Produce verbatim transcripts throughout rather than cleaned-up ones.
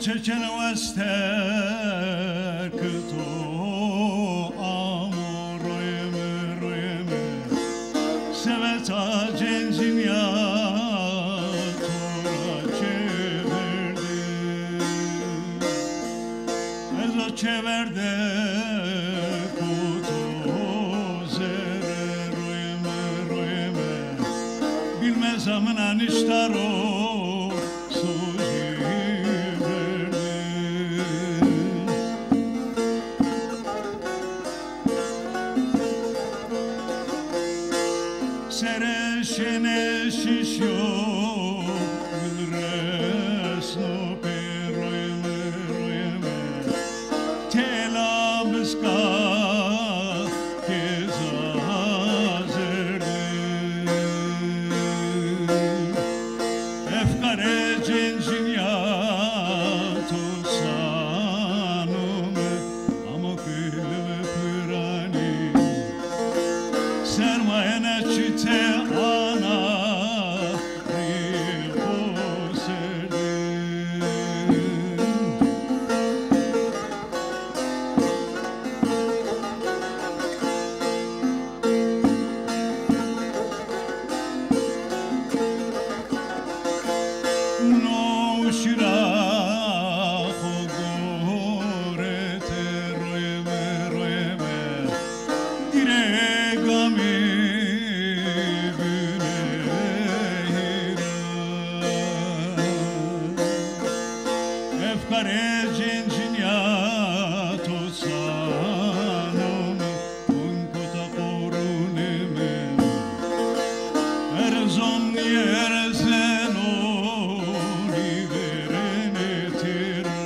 Çeçen weste ki to amo royê mi, royê mi. Seveta cencîn ya to ra çêverdê. Ez o çêverde ku to zerre royê mi, royê mi. Bîlmeza min a nişta ro. Sere şêne şîşyo, gul resno pê royê mi, royê mi. Tela biska keza zerdî. Efkarê cencîn ya to sanome, amo kulime piranî. Sermayena çite ana rî xo serdî. No şira xo gore te royê mi, royê mi. Dîrê gamî gunehî ra. Efkarê cencîn ya to sanome, hon kota qorunê mi. Erzon nîerzeno nîverêne têra.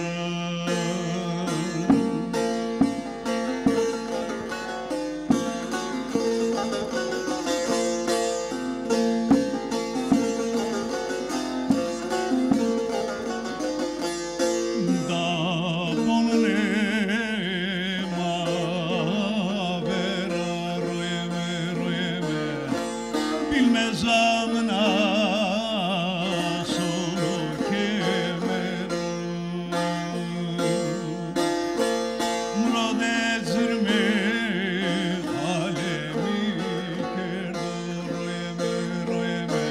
Da bonunê ma vera royê mi, royê mi. Bîlmeza min a sono kêmero. Muradê zirmê alemî kerdo royê mi, royê mi.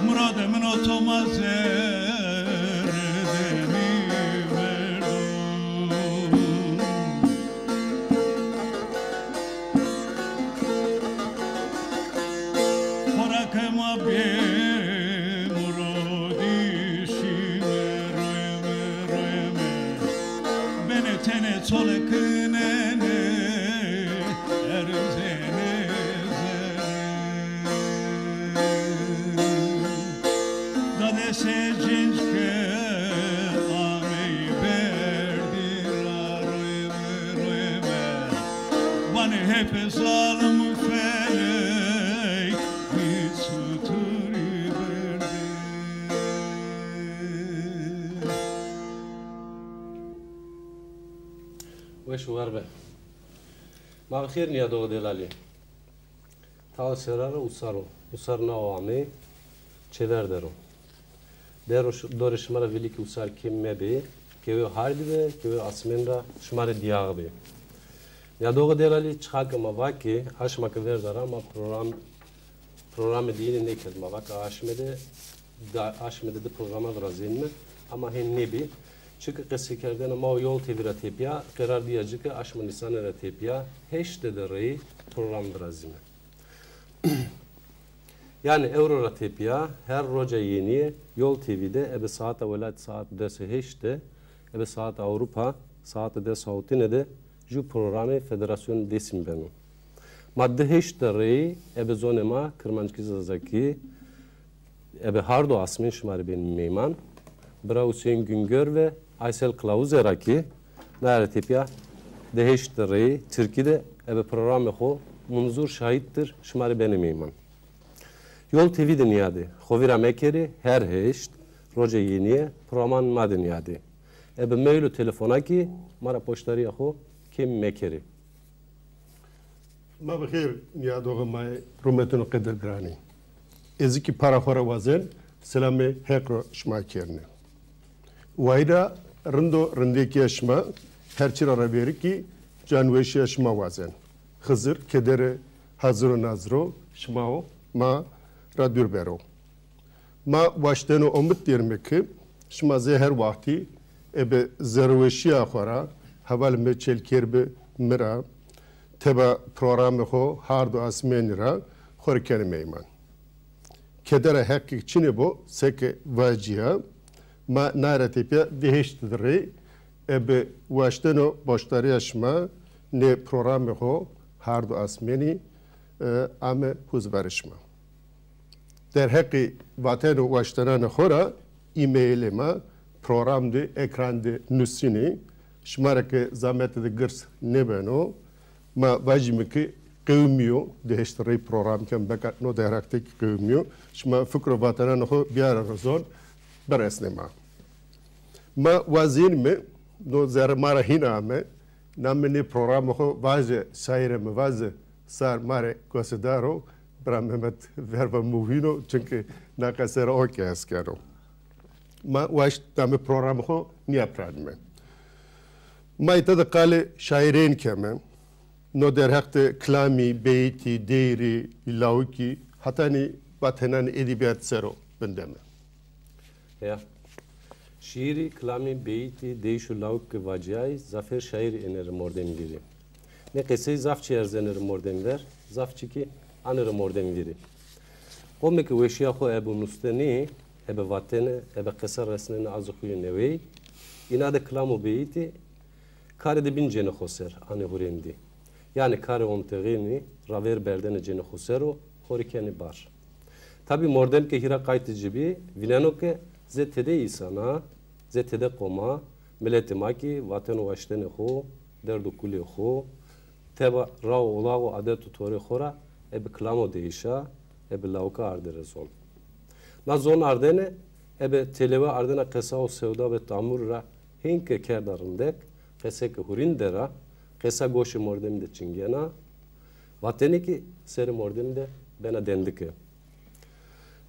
Muradê min o to ma zerre de nîverdo. Xora ke ma bê muradî şîme, royê mi, royê mi. Benê tenê çolê kinenê, erzênê zerê. Dadesê cinc ke amey berdî ra, royê mi, royê mi. Vanê hepê zalim felek mi suturî berdî. Weş û war be. Ma bi xêr nîyadoxê delalî. Tawa sera ra usar o. Usar nao amê, çêver der o. Der o ş-, dorê şima ra vilî kî usar kêm mebê, kewê hardî be, kewê asmên ra şima rê dîyax bê. Nîyadoxê delalî, çixa ke ma va ke, aşma ke verda ra ma program, programê diyîne nêkerd. Ma va ke aşme de, da, aşme de di programa virazênîme, ama hên nêbî. Çike qeseykerdene ma û Yol T V ra tepîya, qerar dîya ci ke aşma nîsanê ra tepîya heşte de reyî program virazîme. Yanî ewro ra tepîya her roca yenîye Yol T V de ebe saata welat saat des heşt de, ebe saata Ewropa saate des hawtine de jû programê Federasyon Dêsim beno. Ma di heşt de reyî ebe zonê ma Kirmanckî Zazakî, ebe hardo asmên şima rê bên meyman. Bira Huseyîn Güngör ve Aysel Kılavuz ra kî naye ra tepîya di heşt de reyî Tirkî de ebe programê xo Munzur Şahittir şima rê benê meyman. Yol T V de nîyadê. Xo vîra mekerê, her heşt roca yenîye programan ma de nîyadê. Ebe mail û telefona kî ma ra poştarîya xo kêm mekerê. Ma bi xêr nîyadoxê ma yê rûmetûn û qedirgiranî. Ez kî para xo ra wazen selamê Heq ro şima kerdne. Wayîra rind û rindekîya şima, her çî ra ra verî kî canweşîya şima wazen. Xizir, kedere hazir û nazir o, şima û ma ra dûr bero. Ma waşteno, omid dêrime ke şima zê her wextî ebe zerrweşîya xo ra hevalê mi Çelkêr bi mi ra teba programê xo Hard û Asmênî ra xo rê kenê meyman. Kedera Heqî çinê bo, seke vacîya, ma naye ra tepîya di hêşt di rê ebe waşteno başdarîya şima nê programê xo Hard û Asmênî, e, ame huzberê şima. Derheqê vatene û waştenanê xo ra e-mailê ma program de, ekran de nusînê. Şima ra ke zamete de girs nêbeno, ma vajîme ke qewimîyo, di hêşt rey program ken, beka no derheq de kî qewimîyo. Şima fikr û vatenanê xo biyarêne zon, biresnê ma. Ma wazenîme, no zerrê ma ra hîna ame, namê nê programê xo vaje, şaîrê mi vaje, sar ma rê gosedar o, bira Mehmet verva muhîn o, çunke na qese ra o kî hes keno. Ma waşt namê programê xo nîya piranîme. Ma îta de qalê şaîrên keme. No derheq de kilamî, beyîtî, deyrî, lawikî, hetanî vatenanê edebîyatî ser o vindeme. Ya. Şîîrî, kilamî, beyîtî, deyîş û lawik ke vacîyayî, zafêr şaîrî êne rê mordem vîrî. Nê qeseyî zaf çî erzenê rê mordem ver, zaf çî kî anê rê mordem vîrî. Qomê ke weşîya xo ebe nustenî, ebe vatene, ebe qese resnenê azê xo yê neweyî, îna de kilam û beyîtî karê de bîn cênê xo ser, anê hurêndî. Yanî karê ontexînî ravêr berdene cênê xo ser û xo rê kenê bar. Tabî mordem ke hîra qaytê ci bî, vîneno ke zê tede îsana, zê tede qoma, miletê ma kî vaten û waştenê xo, derd û kulê xo, teba ra û olax û adet û torê xo ra ebe kilamo deyîşa, ebe lawika ardê rê zon. Na zon ardene, ebe têlewe ardena qesa û sewda be tamurî ra hên ke kerda rindek, qese ke hurîn der a, qesa goşê mordemî de çingena, vatene kî serê mordemî de bena dendike.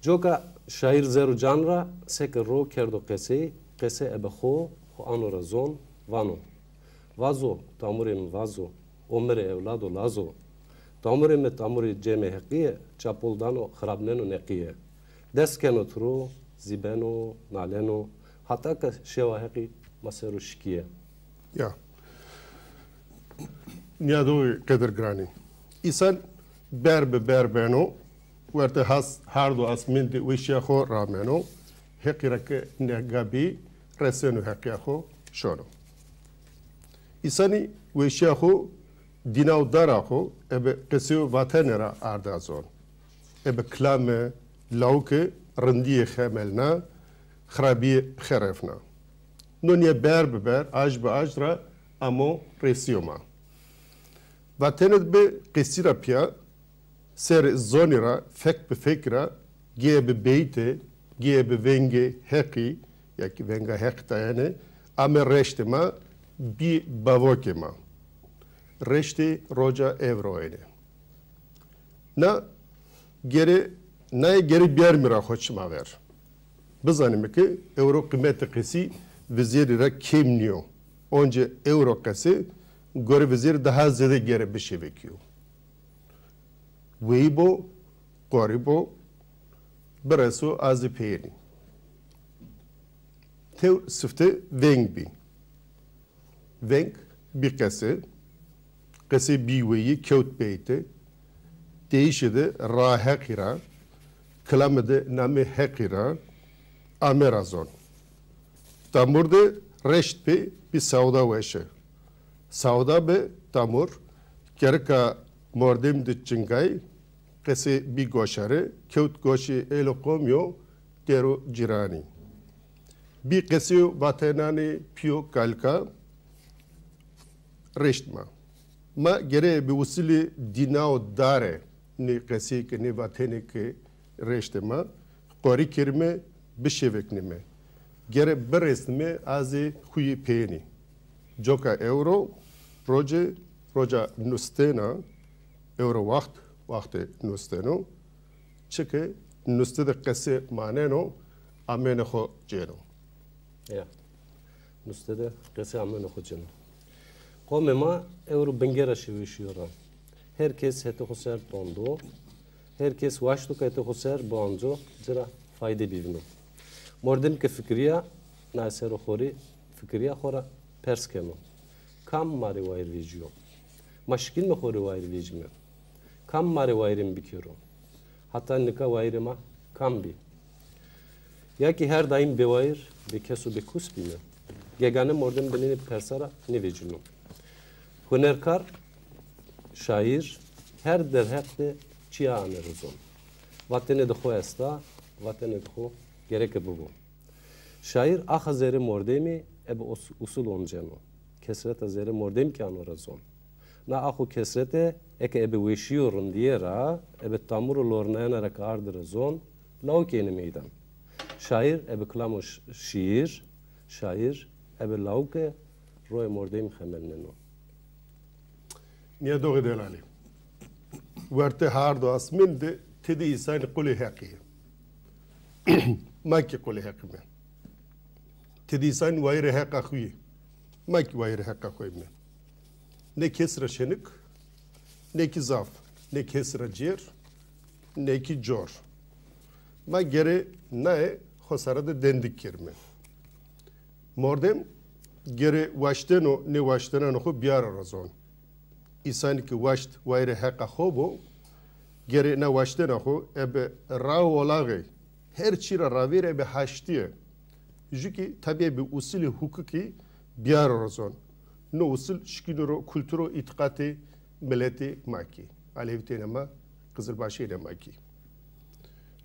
Coka şaîr zerr û can ra seke ro kerdo qesey, qese ebe xo, xo ano ra zon, vano: Vazo, tamurê mi vazo, o mi rê ewlado lazo. Tamurê mi tamurê Cemê Heqî yê, çapol dano, xirabneno neqîye. Dest keno tiro, zîbeno, naleno, hata ke şewa Heqî ma ser o şikîye. Ya. Nîyadoxî qedirgiranî. Îsan ber bi ber beno, werte has, hard û asmên de weşîya xo rameno, Heqî ra ke nêga bî, reseno Heqîya xo, şono. Îsanî weşîya xo, dîna û dara xo ebe qesê û vatene ra arda zon. Ebe kilame, lawike rindîye xemelna, xirabîye xerefna. No nîya ber bi ber, aj bi aj ra amo resîyo ma. Vatene de bi qesî ra pîya, serê zonî ra, fek bi fekî ra, geye bi beyîte, geye bi vengê Heqî, ya kî venga Heqî tayene, ame reştê ma, bî bavokê ma. Reştê roca ewro êne. Na gere, naye gere biyarîme ra xo çima ver. Bizanîme ke ewro qîmetê qesî vizêrî ra kêm nîyo. Once ewro qese gore vizêrî daha zêde gere bişêvekîyo. Weyî bo, qorî bo, bireso azê peyênî. Tew sifte veng bî. Veng bî qese, qese bî weyî, kewt beyte, deyîşê de ra Heqî ra, kilame de namê Heqî ra, ame ra zon. Tamur de reşt pê bî sawda weşe. Sawda bi tamur, kerika mordem de çingay, qese bî goşare, kewt goşê êlo qomî û der û cîranî. Bî qesê û vatenanê pîyo kalka reşt ma. Ma gere bi usilê dîna û dare nê qesê ke, nê vatene ke reştê ma, qorî kerîme, bişêveknîme. Gere biresnîme azê xuyê peyênî. Coka ewro, roce, roca nustena, ewro waxt, waxtê nusteno. Çike nuste de qese maneno, amêne xo cêno. Ya. Nuste de qesê ameyno xo ceno. Qomê ma ewro bingera şêweşîyo ra. Her kes hetê xo ser tondo. Her kes waşto ke hetê xo ser biwanco, ci ra fayde bivîno. Mordem ke fikirîya, naye ser o xo rê fikirîya xo ra pers keno. Kam ma rê wayîr vecîyo? Ma şikînme xo rê wayîr vecîme? Kam ma rê wayîrên bikero? Heta nika wayîrê ma kam bî? Ya kî her daîm bêwayîr, bêkes û bêkus bîme? Gegane mordem binênê persa ra nêvecîno. Hunerkar, şaîr, her derheq de çîya anê ra zon. Vatene de xo esta, vatene de xo gereke bibo. Şaîr axa zerê mordemî ebe us-, usul onceno. Kesreta zerê mordemî kî ano ra zon. Na ax û kesrete eke ebe weşî û rindîye ra, ebe tamur û lornayena ra ke ardî ra zon, lawikî ênê meydan. Şaîr ebe kilam û ş-, şîîr, şaîr ebe lawike royê mordemî xemelneno. Nîyadoxê delalî. Wertê hard û asmên de tedî îsanî qulê Heqî yê. Ma kî qulê Heqî me. Tedî îsanî wayîrê heqa xo yê. Ma kî wayîrê heqa xo yê me. Ne kes ra şenik, ne kî zaf, ne kes ra cêr, ne kî cor. Ma gere naye xo sare de dendik kerime. Mordem gere waşteno nêwaştenanê xo biyaro ra zon. Îsanî ke waşt wayîrê heqa xo bo, gere na waştena xo ebe ra û olaxê her çî ra ravêr ebe haştîye. Ju kî tabî ebe usilê hukukî biyaro ra zon. No usil şikîno ro kultur û îtîqatê miletê ma kî. Alevîtênê ma, qizilbaşênê ma kî.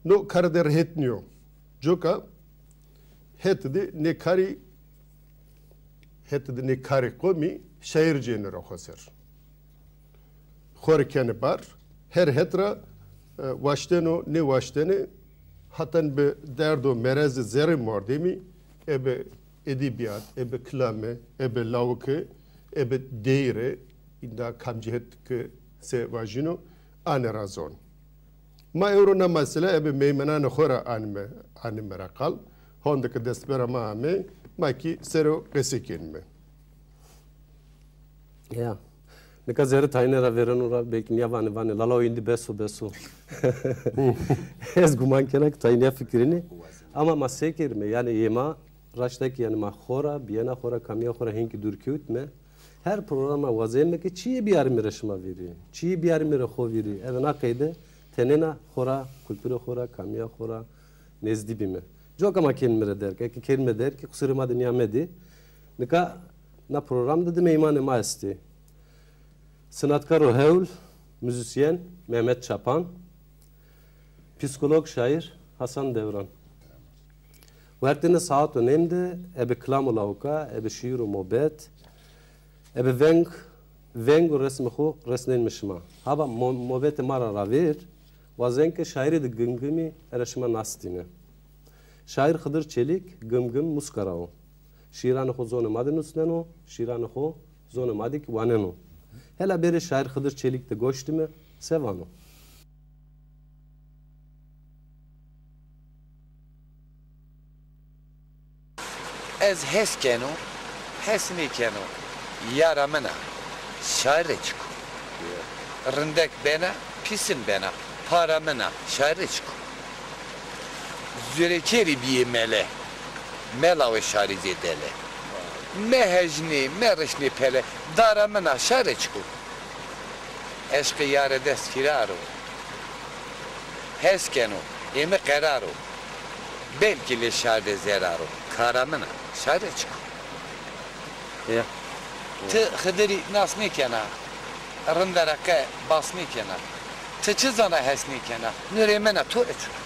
No kare de rehet nîyo. Coka het de nê karî, het de nê karê qomî şaîr cênê ro xo ser. Xo rê kenê bar, her het ra, e, waşteno, nêwaştenê, hatan bi derd û merezê zerrê mordemî, ebe edebîyat, ebe kilame, ebe lawike, ebe deyre, înda kamcî het ke se vajîno, anê ra zon. Ma ewro na mesele ebe meymenanê xo ra anîme, anîme ra qal. Honde ke destbera ma ame, ma kî ser o qesey kenîme. Ya. Nika zerrê tayîne ra vêreno ra, belkî nîya vanê, vanê, lala o êndî bes o, bes o. Ez guman kena ke tayîne nîya fikirînê. Ama ma se kerîme, yanî yê ma raşta kî yanî ma xo ra, bîyena xo ra, kamîya xo ra hênkî dûr kewtme. Her programa wazeme ke çîyê biyarîme ra şima vîrî, çîyê biyarîme ra xo vîrî. Eve na qeyde tenêna xo ra, kulturê xo ra, kamîya xo ra nêzdî bîme. Coka ma kenîme ra derg, eke kenîme derg, qusurê ma de nîya medî. Nika na program de di meymanê ma estê. Sinatkaro hewl, muzîsyen Mehmet Çapan, psîkolog şaîr Hasan Dewran. Wertê nê saet û nêm de ebe kilam û lawika, ebe şîîr û mobet, ebe veng, veng û resmê xo resnenîme şima. Haba mo-, mobetê ma ra ravêr, wazen ke şaîrêdê Gimgimî era şima nas dîne. Şaîr Xidir Çelîk Gimgim muska ra o. Şîîranê xo zonê ma de nusneno, şîîranê xo zonê ma de kî waneno. Hela bêrê şaîr Xidir Çelîk de goş dîme, se vano? Ez hes keno, hes nêkeno, yara min a, şaîr rê çik o? Rindek bena, pîsin bena, para min a, şaîr rê çik o? Zûrekerî bîyê mele, melawê şarî zê dele. Mehejnê, merişnê pele, dara min a, şaîr rê çik o? Eşqê yare dest fîrar o. Hes keno, ême qerar o. Belkî lê şaîr de zerar o. Kara min a, şaîr rê çik o? Ya. Ti Xidirî nas nêkena, rinde ra qe bas nêkena. Ti çi zana hes nêkena, nurê min a, to rê çik o?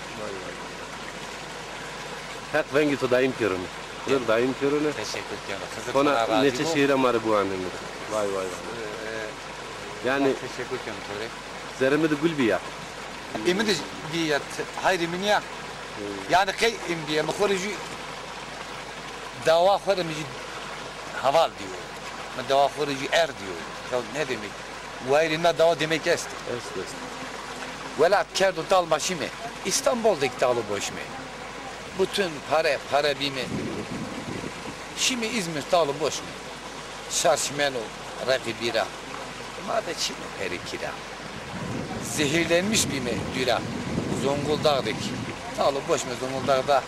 Heq vengê to daîm pêrono. Xidir daîm pêrono. Teşekkür keno. Xidir to ra razî bo. Kona neçe şîîra ma rê biwanenê. Vay, vay, vay. Ee, yanî, teşekkür keno to rê. Zerrê mi de gul bîya. Ê mi de bîya, hayrê mi nîya. Yanî qey ê mi bîya, mi xo rê jû dawa xo rê mi jû heval dîyo. Mi dawa xo rê jû er dîyo. Ya ne demek? Wayirê na dawa demek estê. Est, est. Welat kerdo dal ma şîme. Îstanbul de kî dal û boş me. Bütün pare, pare bîme. Şîme Îzmîr, talo boş mi. Şar şimeno reqî bîra. Ma de çin o perî kîra. Zehirlenmiş bîme dûra. Zonguldağ de kî. Talo boş mi, Zonguldağ da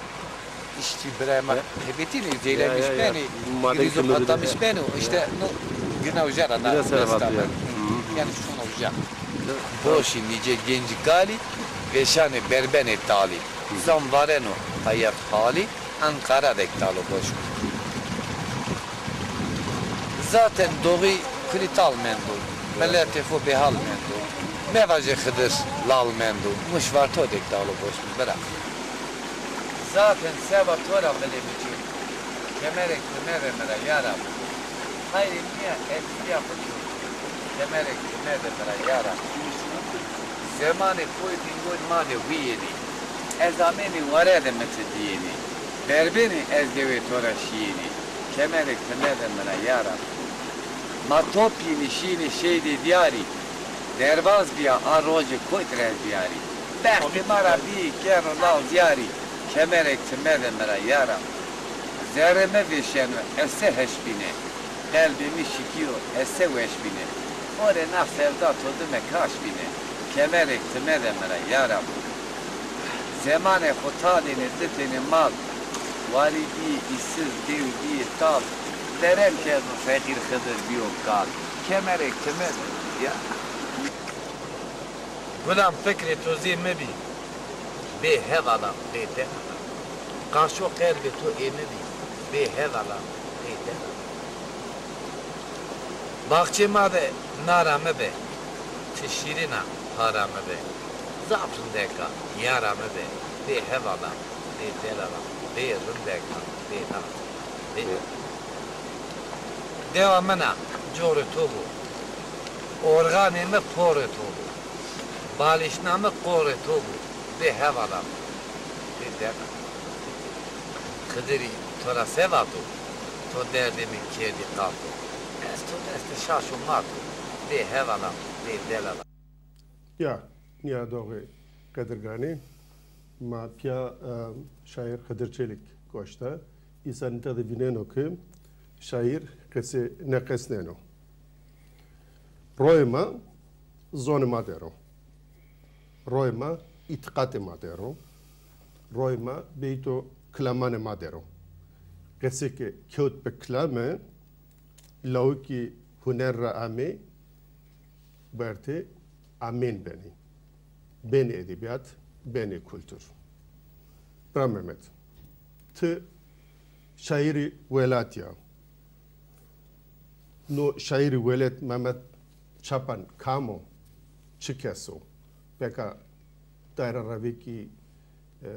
îşçî birayê ma hebetînê, zehirlenmiş benê, grîzo patlamiş benê. Îşte no gina uca ra da. Yanî şono uca. Boşî nîce gencî kalî, veşanê berbenê talî. Zam vareno hayat halî. Ankara de kî talo boş mi. Zaten doğî kulî tal mendo. Miletê xo bêhal mendo. Mevajê Xidir lal mendo. Muş Varto de kî talo boş mi bira. Zaten seba to ra vilê mi çin. Kemerêk ti mede mi ra yara mi. Xeyrê mi ya, ez vîya xo çin. Kemerêk ti mede mi ra yara mi. Zemanê koyê Bîngol ma de huyênî. Ez amênî ware de mi ti dîyênî. Berbenî ez dewê to ra şîyênî. Kemerêk ti mede mi ra yara. Ma top yînî şînî şeydê dîyarî. Derbaz bîya a rojê koyt rezdîyarî. Bextê ma ra bîyî kerro lal dîyarî. Kemerêk ti mede mi ra yara. Zerrê mi vêşeno ez se heş bîne. Qelbê mi şikîyo ez se weş bîne. Xo rê na sevda to dime kaş bîne. Kemerêk ti mede mi ra yara. Zemanê xo tadêne ditêne mal. Warî bîyê îsiz, dew bîyê tal. Derem kerdo feqîr, Xidir bîyo kal. Kemerêk ti mede mi ra yara. Gulam fikrê to zê mi bî, bê hevala, bê delala. Qaşo qelbê to ê mi bî, bê hevala, bê delala. Baxçê ma de nara mi be, ti şîrîna para mi be. Zaf rindek a, yara mi be, bê hevala, bê delala, bê rindek a, bê naz, bê. Dewa min a, corê to bo. Orxanê mi porê to bo. Balîşna mi qorê to bo. Bê hevala mi, bê dela. Xidirî to ra se vato? To derdê mi kerdî qato. Ez to destê şaş û mato. Bê hevala mi, bê dela. Ya, nîya doxê qedirganî ma pîya, e, şaîr Xidir Çelîk goşta. Îsanî tede vîneno ke şaîr qesê nêqesneno. Royê ma zonê ma der o. Royê ma îtîqatê ma der o. Royê ma beyto kilamanê ma der o. Qesê ke kewt bi kilame, lawikî huner ra amê, bertê amên benê. Benê edebîyat, benê kultur. Bira Mehmet, ti şaîrî welat ya. No şaîrî welat Mehmet Çapan kam o? Çi kes o? Beka dayra ra vekî, e,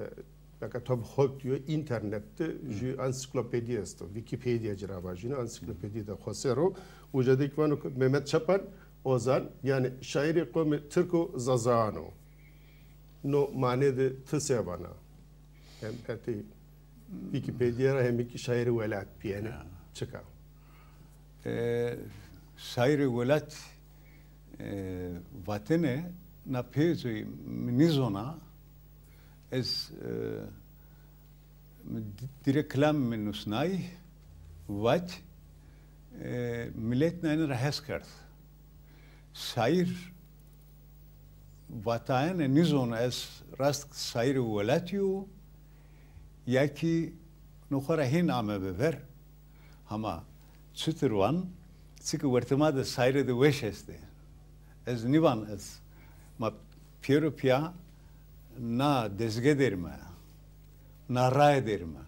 beka to bi xo dîyo, înternet de jü ansîklopedî esto. Wîkîpedîya ci ra vajîno, ansîklopedî de xo ser o. Uca de kî vano ke Mehmet Çapan ozan, yanî şaîrê qomê tirk û zazaan o. No mane de ti se vana? Hem hetê Wîkîpedîya ra hem kî şaîrê welat bîyene. Ya. Çika? E, şaîrê welat, e, vatene, na peyê zoyî mi nîzona, ez, e, mi di-, dirê kilamê mi nusnay, vat, e, milet nayne ra hes kerd. Şaîr vatayene nîzon ez rast şaîrê welatî yo, ya kî no xo ra hên amebe ver. Hama çitur van, çike wertê ma de şaîrê de weş estê. Ez nîvan ez. Ma pêro pîya na dezge derîme, na raye derîme.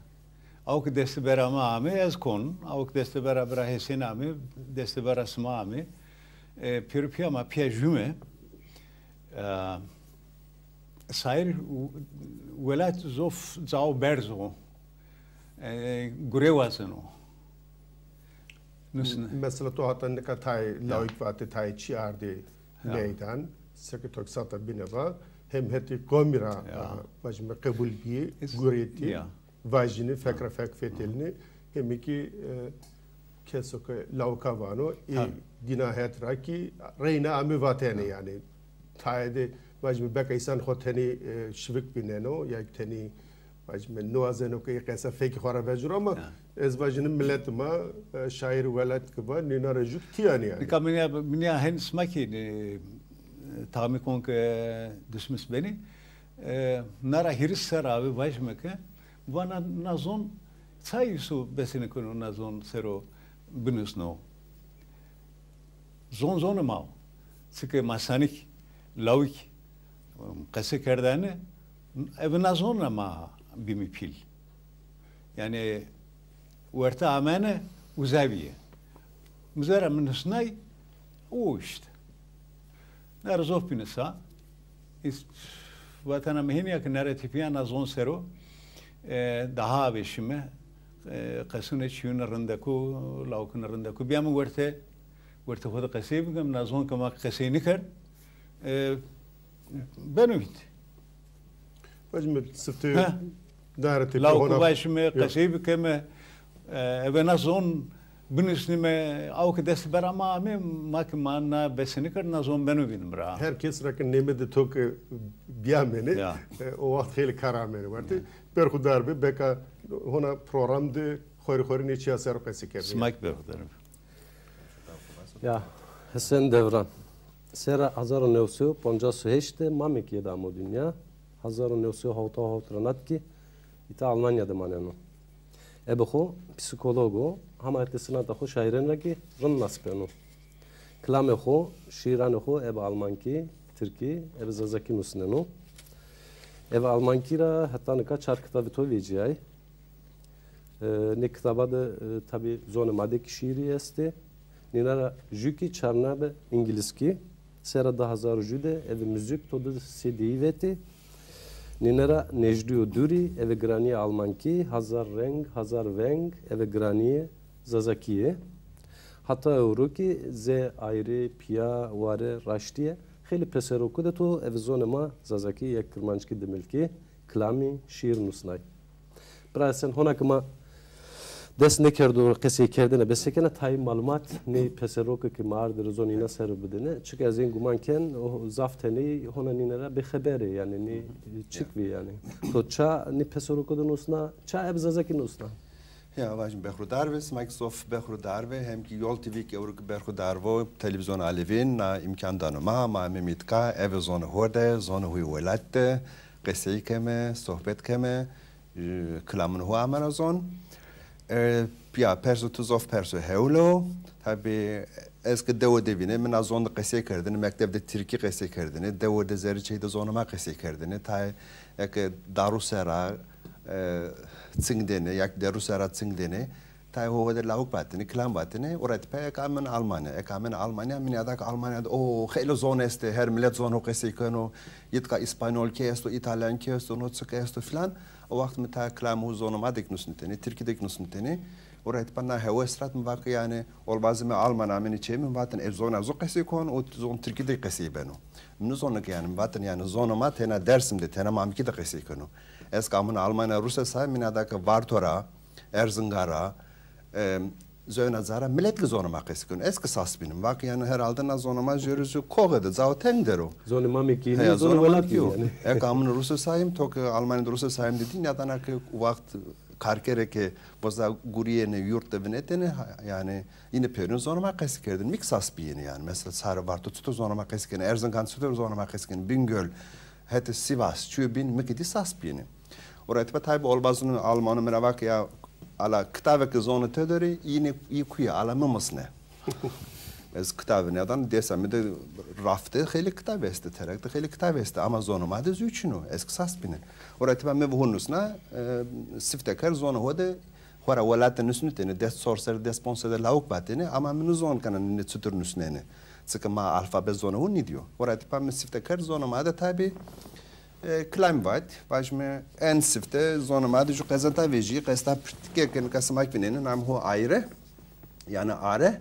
Aw ke destê bera mi amê, ez kon. Aw ke destê bera bira Hesên amê, destê bera sima amê. E, pêro pîya ma pîya jûme. E, şaîr welat zof cao berz o. E, gure wazeno. Nusne. Mesela to hata nika tayê lawik vatê, tayê çî ardê meydan, seke to kî sata bîne va, hem hetê qomî ra, a, vajîme qebul bîyê, guretî, vajînê, fek ra fek fetelînê, hem kî, e, keso ke lawika vano, ê dîna het ra kî reyna amê vatene yanî. Tayê de vajîme beka însan xo tenê, e, şivik vîneno, ya kî tenê Vajîme, niwazeno ke qesa fekî xo ra vecûro ama ez vajîne milet ma, e, şaîr welat ki va, nîna ra jû ki tîyanî yanî. Nika min ya, min ya hen sima kî, e, tamî kon ke dismis benî. E, na ra hîris serra abi vajîme ke, vana na zon çay îso besenî keno na zon sero binusno. Zon zonê ma o. Çike ma sanik, lawik, qese kerdene, eve na zon ra ma bîme pîl. Yanî werte amene, uza bîye. Uza ra mi nusnay, o îşte. Na ra zof bîne sa. Îs-, vatena mi hênî ya ke na ra tepîya na zon sero, e, daha abi şîme, e, qesûne çîyûne rindekû, lawikûne rindekû. Bîyame werte, werte xo de qesey bikem, na zon ke ma qesey nîkerd, e, beno vînd. Vajîme siftê dare tepîya hona. Lawikû vajîme, qesey bikeme, e, eve na zon binusnîme, aw ke dest bera ma amê, ma ke ma na besenî kerd, na zon beno vînd mi ra. Her kes ra ke nêmedê to ke bîyamêne, e, o waxt xeylê kar amêne werte. Berxudar be, beka hona program de xorî xorî nê çîya ser o qesey kerdêne. Sima kî berxudar be. Ya, Hesen Devran. Serra hezar û new sey û pancas û heşt de mamekî yê de amo dinya. Hezar û new sey û hewta û hewt ra nat kî îta Almanya de maneno. Ebe xo psîkolog o, hama hetê sinata xo şaîren ra kî rind nas beno. Kilamê xo, şîîranê xo ebe almankî, tirkî, ebe zazakî nusneno. Ebe almankî ra heta nika çar kitabê to vecîyay. E, nê kitaba de, e, tabî zonê ma de kî şîîrî estê. Nîna ra jû kî çarnabe îngilizkî. Serra di hezar û jû de eve muzîk to di C D'yî vetê. Nîna ra Nejdî û Dûrî eve giranîyê almankî, Hazar Reng, Hazar Veng eve giranîyê zazakî yê. Heta ewro kî Zê, Ayrî, Pîya, Ware, Raştîye xeylê peserokû de to eve zonê ma zazakî ya kirmanckî dimilkî, kilamî, şîîr nusnay. Bira Hesen, hona ke ma dest nêkerdo qesey kerdene, besekena tayê malumat nê peseroke ke ma ardê ri zonê îna ser o bidêne. Çike ez ên guman ken, o zaf teney hona nîne ra bêxeber ê, yanî nê çik vî yanî. To ça nê peseroko de nusna, ça ebe zazakî nusna? Ya, vajîme berxudar be, sima kî zof berxudar be, hem kî Yol T V kî ewro kî berxudar vo, televîzyon Alevîn, na îmkan dano ma, ma ameme îtka, eve zonê ho de, zonê ho yê welat de, qesey keme, sohbet keme. E, kilamûn ho amena zon. E, ya, perso tu zof perso hewl o. Tabî, ez ke dewe de vîne, mi na zon de qesey kerdêne, mekteb de tirkî qesey kerdêne, dewe de zerrîçey de zonê ma qesey kerdêne. Tayê eke daru sera, e, çingdêne, ya kî deru sera çingdêne, tayê ho de lawik vatêne, kilam vatêne, û ra tepe eke amêne Almanya. Eke amêne Almanya, mi nîyada ke Almanya de, o, xeylê zon estê, her milet zonê ho qesey keno, îtka îspanyolkî esto, îtalyankî esto, no çik esto filan. O waxt mi tayê kilamê ho zonê ma de kî nusnitêne, tirkî de kî nusnitêne. Û ra tepe na hewes rat mi va ke yanî, olbazê mi Alman amêne çê mi, mi vatêne, e, zona zu qesey kon, o zon tirkî de qesey beno. Mi nizonêne ke yanî, mi vatêne yanî, zonê ma têna Dersim de, têna Mamekî de qesey keno. Ez ke amûne Almanya, Ruse say, mi nîyada ke Varto ra, Erzingan ra, e, zewna ca ra milet kî zonê ma qesey keno. Ez kî sas bîne. Mi va ke yanî herhalde na zonê ma jêrî jû koxe de, cao teng der o. Zonê Mamekî, he, zonê welatî yo. Eke amûne Ruse sayîm, to ke Almanya de Ruse sayîm de dî, nîyadana ke waxt karkerê ke boza gurîyêne, yurt de vinetêne, ha, yanî, yîne pêrune zonê ma qesey kerdêne. Mi kî sas bîyêne yanî. Mesela sarê Varto çitur zonê ma qesey kenê, Erzingan çitur zonê ma qesey kenê, Bingöl, hetê Sivas, çîyo bîn mi kî dî sas bîyêne. Û ra tepe tabî olbazûnê Almanû mi ra va ke ya, ala kitavê ke zonê to der ê, yîne, yî kuye, ala mi musne. Ez kitavê nêdan, dêsa mi de rafte xeylê kitab estê, terek de xeylê kitab estê, ama zonê ma de zû çin o, ez kî sas bîne. Ora tiba mi bi ho nusna, e, sifte kerd zonê ho de, xora welat de nusnitêne, des çor ser, des ponc ser de lawik vatêne, ama mi nizon kena nê çitur nusnêne. Çike ma alfabe zonê ho nîdîyo. Ora tiba mi sifte kerd zonê ma de tabî, e, kilam vat, vajîme en sifte zonê ma de ju qezeta vejî, qezeta pirtike ke nika sima kî vînenê, namê ho Ayre. Yanî Are,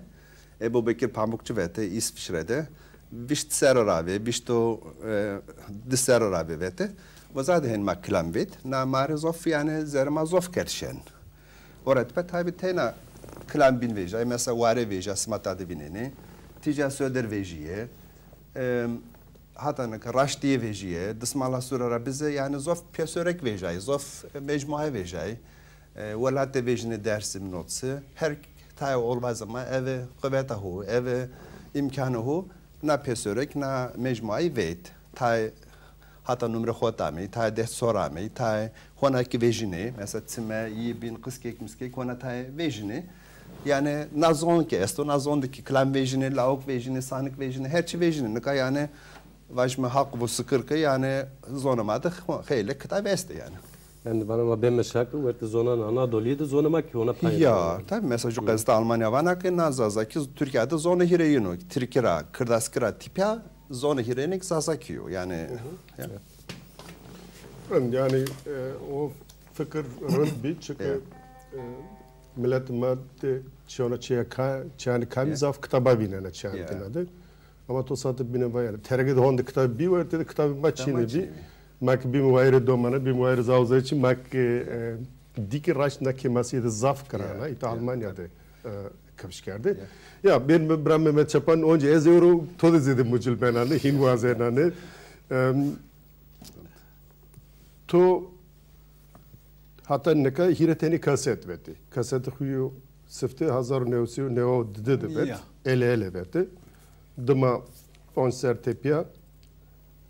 Ebu Bekir Pamukçu vete, İsviçre de, vîşt serre ra vê, vîşt û, e, di serre ra vê vete. Uza de hen ma kilam vêt. Na ma rê zof, yanî, zerrê ma zof kerd şen. Ora tipa tabî teyna kilam bîn vejîyay, mesela Ware vejîya, sima ta de vînenê. Tîja Sodir vejîyê. E, Hata nika raştîye vejîye, dismala sure ra bize, yanî zof pêsorek vejayî, zof mecmuaye vejayî. E, welatê vejînê Dersim notsi, her tayê olbazê ma eve quveta hu, eve îmkanê hu, na pêsorek, na mecmuayî veyt. Tayê hata numre xot amey, tayê dest sor amey, tayê hona ki vejînê, mesela çime, yî, bîn, qiskek, miskek, hona tayê vejînê. Yanî na zon ki esto, na zon de ki kilam vejînê, lawik vejînê, sanik vejînê, her çî vejînê. Nika yanî vajîme haq vo sikir ke, yanî zonê ma de xeylê kitab estê yanî. Yanî vana ma beme şakir, wertê zonan Anadolîye de zonê ma ki hona pay. Ya, tabî, mesela ju qezete Almanya vana ke na Zazakî Tirkîya de zonê hîrêyin o. Tirkî ra, kirdaskî ra tîpya zonê hîrêyin ki Zazakî yo. Yanî, ya. Rind, yanî, e, o fikir rind bî, çike, e, miletê ma de çiyona çiya ka-, çiyanê kamî zaf kitaba vînena çiyanê dina de. Ama to sate bîne va yanî. Terege de honde kitabî bî, wertê de kitabê ma çîne bî. Ma ki bîme wayîrê domane, bîme wayîrê zazayî çî, ma ki, e, dî ki raşt na kêmasîye de zaf kirana. Îta Almanya de, e, kifş kerde. Ya, bêrîme bira Mehmet Çapan, onca ez ewro to de zêde mucil benane, hîn wazenane. Em, To hata nika hîrê tenî kaset vetî. Kasetê xwu yo sifte hezar û new sey û newa û dide de vet. Ele ele vetî. Dima ponc ser tepîya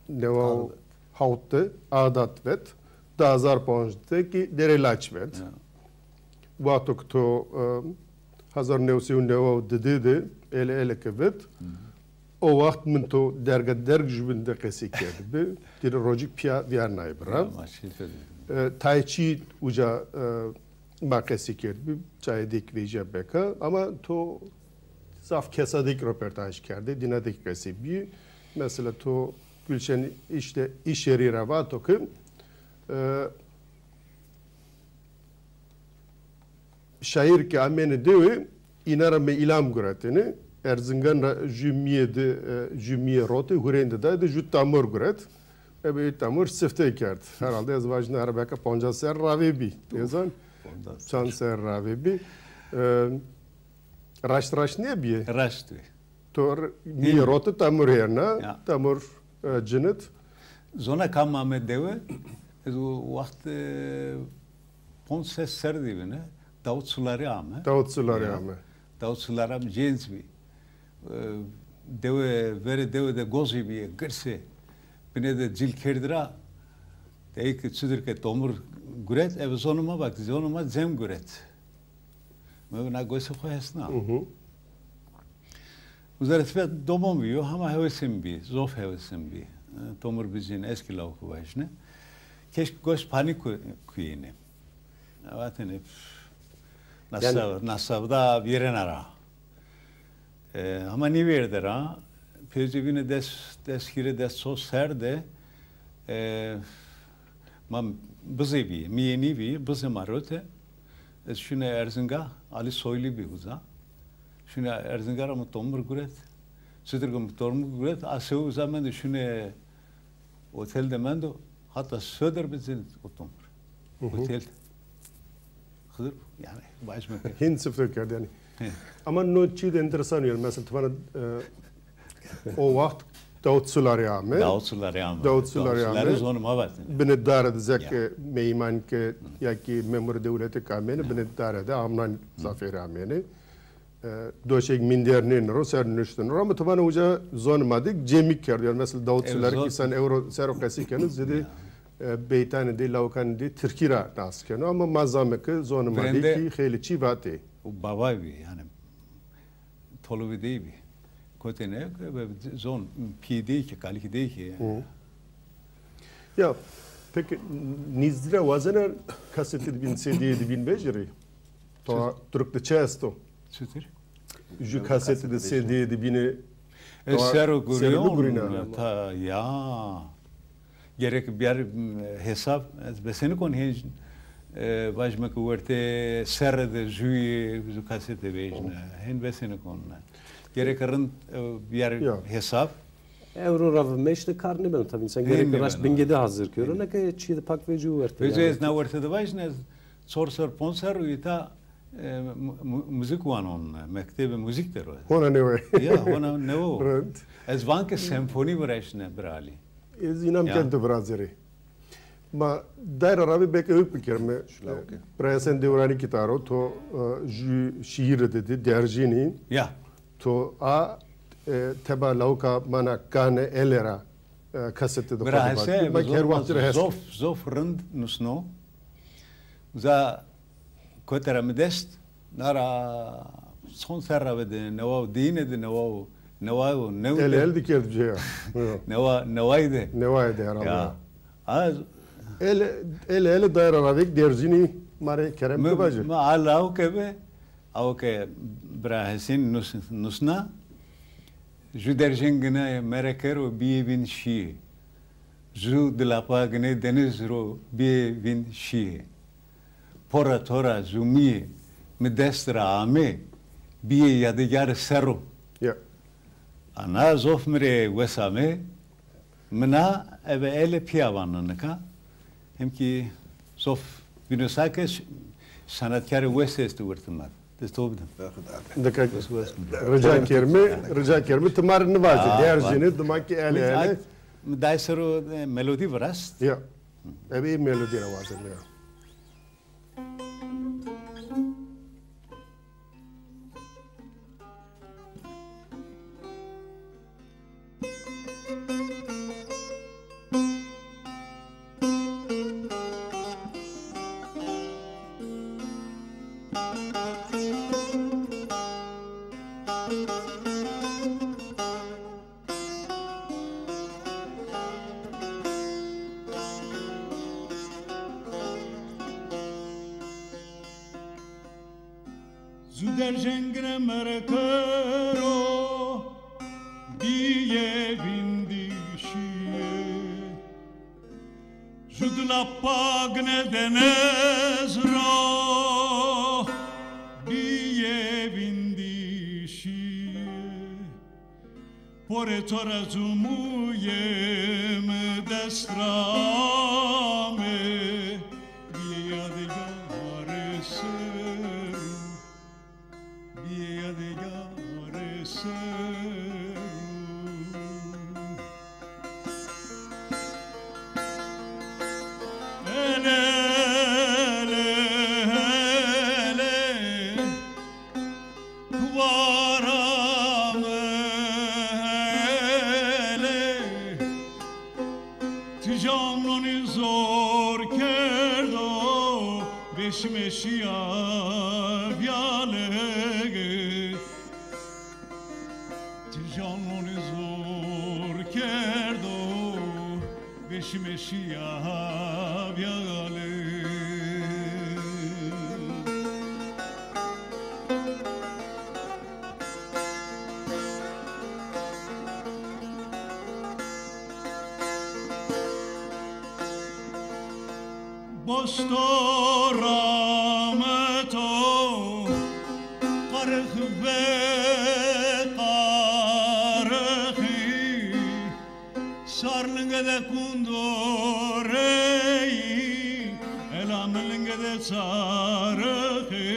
newa û hawt de Adat vet. Di hezar ponc de ki Derê Laç vet. Wexto ki to, e, hezar new sey û newa û dide de ele ele ke vet. O wext min to derga derg jûbîn de qesî kerdbi. Dîre rocik pîya vîyarnayî bira. E, tayê çî uca, e, ma qesî kerdbi. Çayê dêk vejîya beka. Ama to zaf kesa dêk roportaj kerdê. Dîna dêk qesî bî. Mesela to Gulşen îşte îşerî ra vato ki, e, şaîr ke amêne dewe, înan ra mi îlham guretêne. Erzingan ra jû mîye de, e, jû mîye rote, hurêndî day de jû tamur guret. Ebe ê tamur sifte kerd. Herhalde ez vajîne ara beka poncas serr ravê bî. Nêzan çand serr ravê bî. E, raşt raşt nêbîye? Raşt bî. To r-, mîye rote tamur hêrna, tamur, e, cinit. Zona kam ame dewe, ez o wext, e, ponc ses serr de bîne, Davut Sularî ame. Davut Sularî ame. Davut Sularî ame, cênc bî. E, dewe, verê dewe de gozî bîye, girsê. Bine de cil kerdî ra, de ey ki çidir ke tomur guret, eve zonê ma vake, zonê ma cem guret. Mi na gosê xo hesna. Uza ra tepîya domon bîyo, hama hewesê mi bî, zof hewesê mi bî. E, tomur bizîn, ez kî lawikî vajîne. Keşke gos panî ku-, kuyêne. Vatêne, na sev-, na sevda vîrena ra. E, hama nêvêrde ra, pêzê bîne des, des hîrê, des ço serr de, e, ma bizê bî, mîyê nî bî, bizê ma rote. Ez şune Erzinga, Alî Soylî bî uza. Şune Erzinga ra mi tomur guret. Çidir ke mi tomur guret, a sewe uza mende, şune otel de mendo, hata sodir bizîn o tomur. Otel de. Xidir, yanî, vajîme ke. Hîn sifte kerd yanî. Ama no çî de enteresan yanî. Mesela, ti vana, e, o wext Davut Sularî ame. Davut Sularî ame. Davut Sularî ame. Davut Sularî zonê ma vatêne. Binê dare de zeke meyman ke ya ki memurê dewlete ke amêne, binê dare de amnan zafêrî amêne. E, doşek mînder nêno ro, ser nuştino ro. Ama ti vana uca zonê ma de cemî kerdo. Yanî mesela Davut Sularî ki sen ewro ser o qesî keno, zêde, e, beytanê dê, lawikanê dê tirkî ra nas keno. Ama ma zame ke zonê ma de ki xeylê çî vatê. O baba bî, yanî tolûvê dey bî. Kotê ne, zon, pîyê dey ki, kalikê dey ki. Ya, peki, nîzdî ra wazena kasetê de bîn, C D'yê de bîn vejîrê? To Türk de çi esto? Çitir? Ju kasetê de, C D'yê de bîne. E, to ser o gurîyon, gurîna. Ta, ya. Gerek biyar, m, hesab, ez besenî kon hên, e, vajîme ke wertê serre de jûyê, jû kasete vejîne. Hên besenî kon. Gerek rind, e, biyar hesab. Ewro ra vimeşte kar nêbeno tabî. Însan gerek raşt bingê de hazir kero. Neke çîyê de pak vecîyo wertê. Vecîyo, ez na werte de vajîne, ez çor ser, ponc ser û îta e, mu-, mu-, muzik wanon, mektebê muzik der o. Hona newe. Ya, hona newe. Rind. Ez van ke senfonî viraştine, bira Alî. Ez înam ken tu virazerê. Ma dayra ravê beke ewk bikerime. Bira Hesen Dewranî kitaro, to, e, jü şîîre de di, Derjînî. Ya. To a, e, teba lawika mana Kane Ele ra, e, kasete de xo de. Bira Hesen, ma her waxt ra hest. Zof, zof rind nusno. Uza kote ra mi dest, na ra son serra ve de, newa û dîne de, newa û, newa û new de. El el dikerd bi ya. Newa, neway de. Neway de herhalde. Ya. Az el, el, el dayra ravek Derjînî ma rê kerem ke vaje. Mi al aw ke be, aw ke bira Hesên nus-, nusna, ju derjengine mereke ro bîyê vîn şîyê. Ju dilapa gine deniz ro bîyê vîn şîyê. Pora to ra zumîyê mi dest ra amê, bîyê yadîgar ser o. Ya. Ana zof mi rê wes amê, mi na eve ele pîya vano nika. Hem kî zof bîno sa ke ş-, sanatkarê wes estê wirtî ma de. Dest to bidim. Dika rica kerime, rica kerime, ti ma rê nivajê, Derjînî, dima ki ele ele. Mi day ser o, e, melodî virast. Ya. Ebe ê melodî ra wazeme ya. Zu derjengine mereke ro bîyê vîndî şîyê. Ju dilapa gine deniz ro bîyê vîndî şîyê. Porê to ra zumûyê mi dest ra amê, bîyê yadîgarê ser o, bîyê yadîgarê ser o. Ele, ele, ele. Kuwara mi hele, ti jamnonî zor kerdo, vêşime şîya vîyale. Ti jamnonî zor kerdo, vêşime şîya vîyale. Bosto rameto qarix ve qarixî. Sar linge de kundoreyî, ela mi linge de çarixî.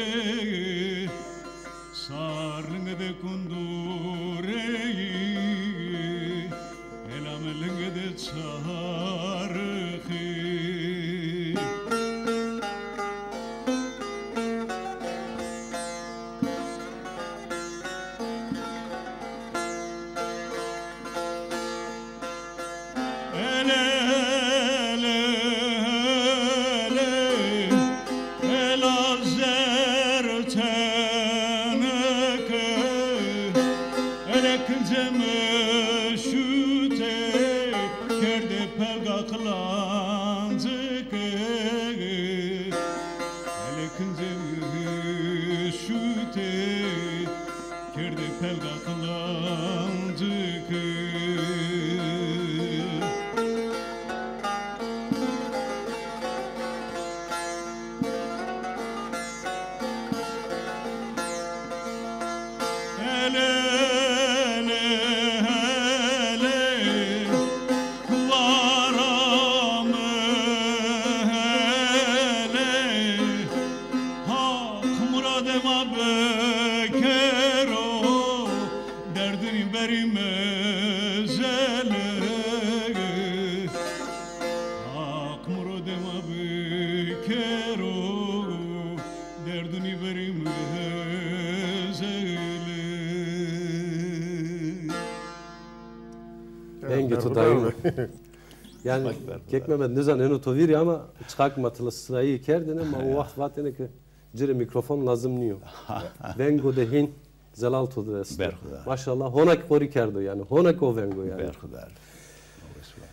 Sar linge de kundoreyî, ela mi linge de çarixî. Ele, ele, ele, ela zer tenike, ele kincê mi şute, kerde pelga qilancike. Ele kincê mi şute, kerde pelga qilancike. Ele, ele, ele, kuwara mi hele, Haq muradê Berî mezele, Haq murodê ma bikero, derdunî berî mezele. Vengê to dayîm. Yanî, Kek Mehmet, nizan eno to vîrî ama çiqak ma tila sirayî kerdêne, ma o waxt vatêne ke ci rê mîkrofon lazim nîyo. Vengo de hîn zelal to de esto. Berxudar. Maşallah, hona ki qorî kerdo yanî. Hona ki o vengo yanî. Berxudar.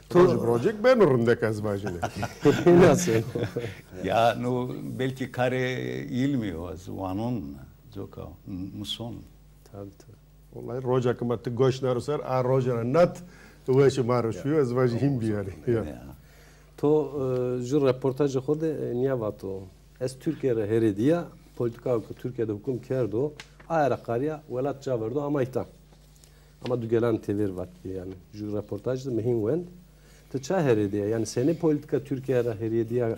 To rojek beno rindek ez vajîne. Nasıl? Ya, no, belkî karê îlmî yo, ez wanon, coka, m-, muson. Tabii, tabii. Wellahî roja ke ma ti goş naro ser, a roja ra nat weşê ma ro şuyo, ez vajî hîn bîyarî. Ya. Ya. To, e, ju reportajê xo de, e, nîya vato. Ez Tirkîye ra herêdîya, polîtîkayo ke Tirkîye de hukum kerdo, aye ra qarîya welat ca verdo ama îta. Ama dugelanê têver vatbîye yanî. Ju reportaj de mi hîn wend. Ti ça herêdîya? Yanî senê polîtîka Tirkîye ra herêdîya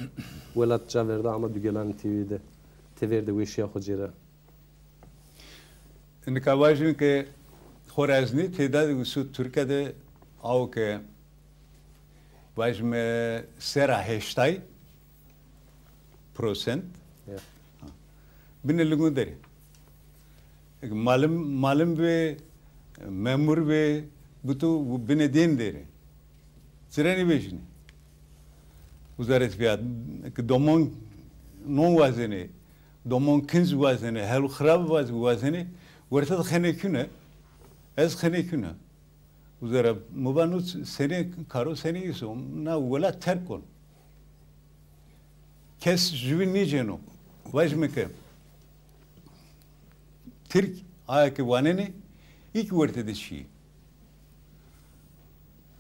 welat ca verda ama dugelanê têver de, têver de weşîya xo cêra? Nika vajîme ke xo ra ez nî têda de usu Tirkîye de awo ke vajîme sera heştay prosent. Ya. Binê lingun der ê. Eke malim, malim bê, memur bê, butu binê dên der ê. Ci ra nêvejînê. Wezarêt Fîya, ke domon non wazenê, domon kinc wazenê, hel û xirab waz-, wazenê, werte de xenekîne, ez xenekîne. Uza ra mi va no senê karo, senê îso, na welat terk kon. Kes jüvîn nêcêno. Vajîme ke Tirk, aye ke wanenê, î kî werte de şîyê.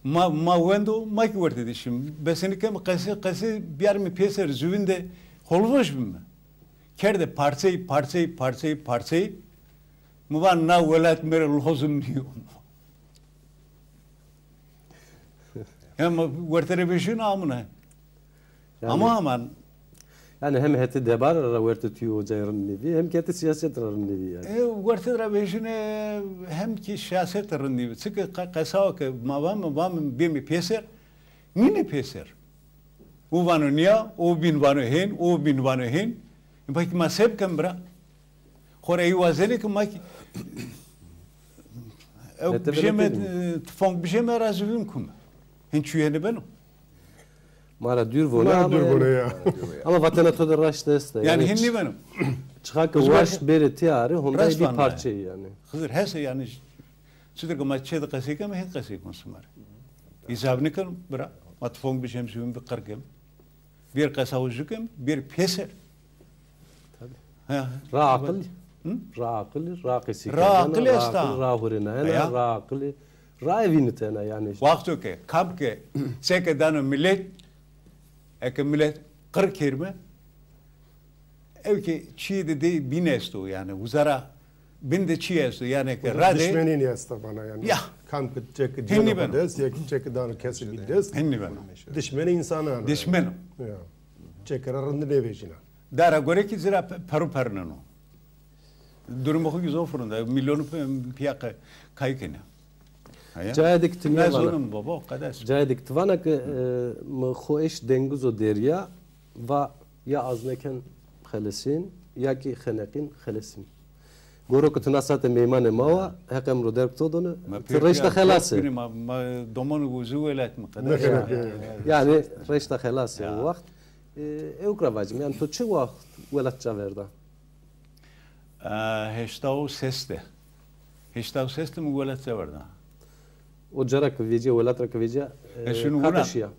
Ma, ma wendo, ma kî werte de şîme. Besenî ke mi qesê, qesê bîyarîme pêser, jüvîn de holvoj bîme. Kerde parçeyî, parçeyî, parçeyî, parçeyî. Mi va na welat mi rê lozim nîyo. Hem werte rê vejîno amune. Yanî, ama aman. Yanî hem hetê debare ra werte tûyê ocayî rind nêbî, hem kî hetê sîyaset ra rind nêbî yanî. E, werte ra vejîne hem kî sîyaset ra rind nêbî. Çike qe-, qesa ke ma vame, vame bême pêser, nîne pêser. O vano nîya, o bîn vano hên, o bîn vano hên. E, pekî ma se bikem bira? Xora ey wazenê ke ma kî ew bijeme, e, tifong bijeme ra zî vîn kume. Hin çîyê nêbeno. Ma ra dûr vone ama dûr vone ya. Ama vatena to de raşt esta. Yanî hin nêbeno. Çiqa ke waşt bêrê tîyarî, honday bî parçeyî yanî. Xizir hese yanî, çitur ke ma çê de qesey keme, hin qesey kon sima rê. Îsab nêkeno bira. Ma tifong bijeme, zî vîn bi qir keme. Bêr qesa uzu kem, bêr pêser. Tabii. Ha. Ra aqil, ra aqil, ra qesî kerdena, ra aqil esta, ra hurênayena, ra aqil, ra evînitena yanî. Wexto ke kam ke çeke dano milet, eke milet qir kerme, ew ke çîyê de dey bîn esto yanî, uza ra bin de çî esto, yanî ke radê. Dişmenî nî esta vana yanî. Ya. Kam ke çeke cêno bi dest, ya ke çeke dano kesî bi dest. Hin nêbeno. Dişmenê însanan. Dişmen o. Ya. Çeke ra rind nêvejîna. Dara gore kî ci ra pe-, peru perneno. Durumê xo kî zof rind a. Milyonu pe-, pîya qe-, kay kenê. Cayê de kî ti nîya vana. Cayê de kî ti vana ke, e, mi xo eşt dengizo derya, va ya az nêken xelesîn, ya kî xeneqîn xelesîn. Goro ke ti na sate meymanê ma wa, Heq emro derg to done, ti reşta xelas ê. Ma, ma domon uzu welat mi qede. Yanî reşta xelas ê o waxt. E, ewk ra vacim, yanî to çi waxt welat ca verda? E, heşta û ses de. Heşta û ses de mi welat ca verda. O ca ra ke vecîya, welat ra ke vecîya, e, kate şîya?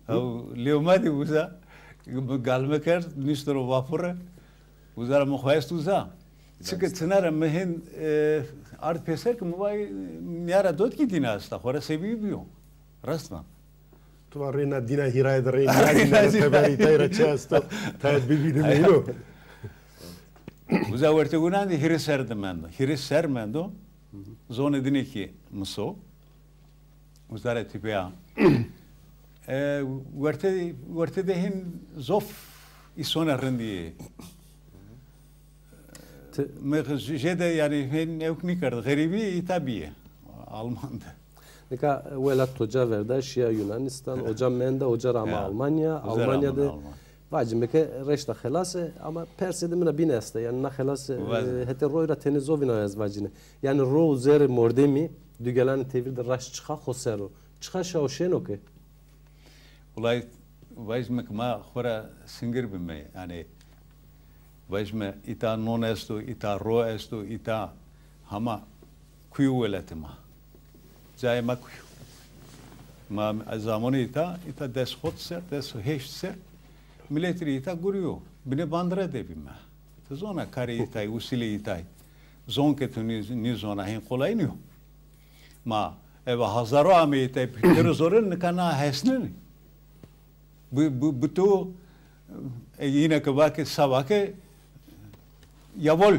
Ew lêw ma de uza, mi galme kerd, nişto ro vapure, uza ra mi xo est uza. Çike çina ra mi hên, e, ard pêser ke mi vay, nîya ra dot kî dîna esta, xo ra sebî bîyo. Rast ma. Tu va rê na dîna hîraye de rê, nîya dîna ra teberî, tay ra çi esto, tayê bibînîme îno. Uza wertê winan de hîrê ser de mendo. Hîrê ser mendo. Zonê dîne kî miso. Uza ra tepîya. E, werte, werte de hên zof îsonê rindî yê. Mi jê de yanî hên ewk nêkerd. Xerîbî îta bîye. Alman de. Nika welat to ca verda, şiya Yunanistan, oca menda, oca ra ama Almanya, Almanya de vacime ke reşta xelas e, ama persê de mina bîn esta, yanî na xelas e, hetê roy ra tenê zovîna ez vacine. Yanî ro û zerê mordemî dugelanê tevîr de raşt çixa xo ser o. Çixa şaw şêno ke? Wulay vajîme ke ma xo ra singir bîme. Yanî vajîme îta non esto, îta ro esto, îta hama kuyo welatê ma. Cayê ma kuyo. Ma zamonê îta, îta des hot ser, des heşt ser miletî rê îta gurîyo. Binê bandire de bîme. Ti zona karê îtay, usîlê îtay. Zon ke ti nî-, nîzona hên qolay nîyo. Ma eve hazaro ameyî tepî, pêro zore nika na hesnenî. Bi, bi, bi to, e, yine ke vake, sa vake, yavol.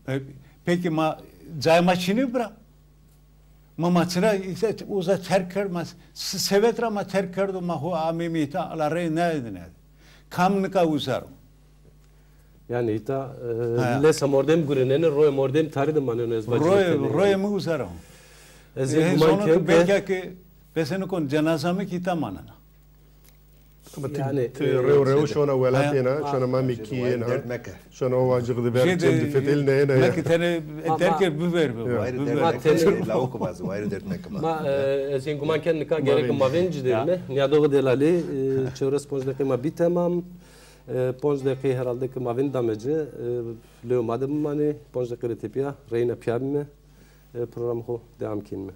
E, peki ma, cayê ma çinî bira? Ma, ma çira îşte uza terk kerd, ma s-, sevet ra ma terk kerdo, ma ho ameyîme îta, ala rey nêdîne. Kam nika uza ro? Yanî îta, e, lesa mordem gurenenê, royê mordem tarî de maneno ez vacîno tenê. Royê, royê mi uza ra. Ez ê guman kem ke belka ke pesenî kon cenaza mi kî îta manena. Ama ti, yanî, ti, e, rew rew şona welatêna, şona mamekîyêna. Derd meke. Şona o vacix de ver, cem de fetelîna yena ya. Meke tenê, e, terke biver be. Wayîrê derd meke. Lawik vaze, wayîrê derd meke ma. Ma, e, ez ê guman ken nika gereke ma vênci derîme. Nîyadoxê delalî, e, çewres ponc deqîqê ma bî temam. E, ponc deqî herhalde ke ma vîndame ci, e, lewê ma de bimanê, ponc deqî rê tepîya reyna pîya bîme, e, programê xo dewam kenîme.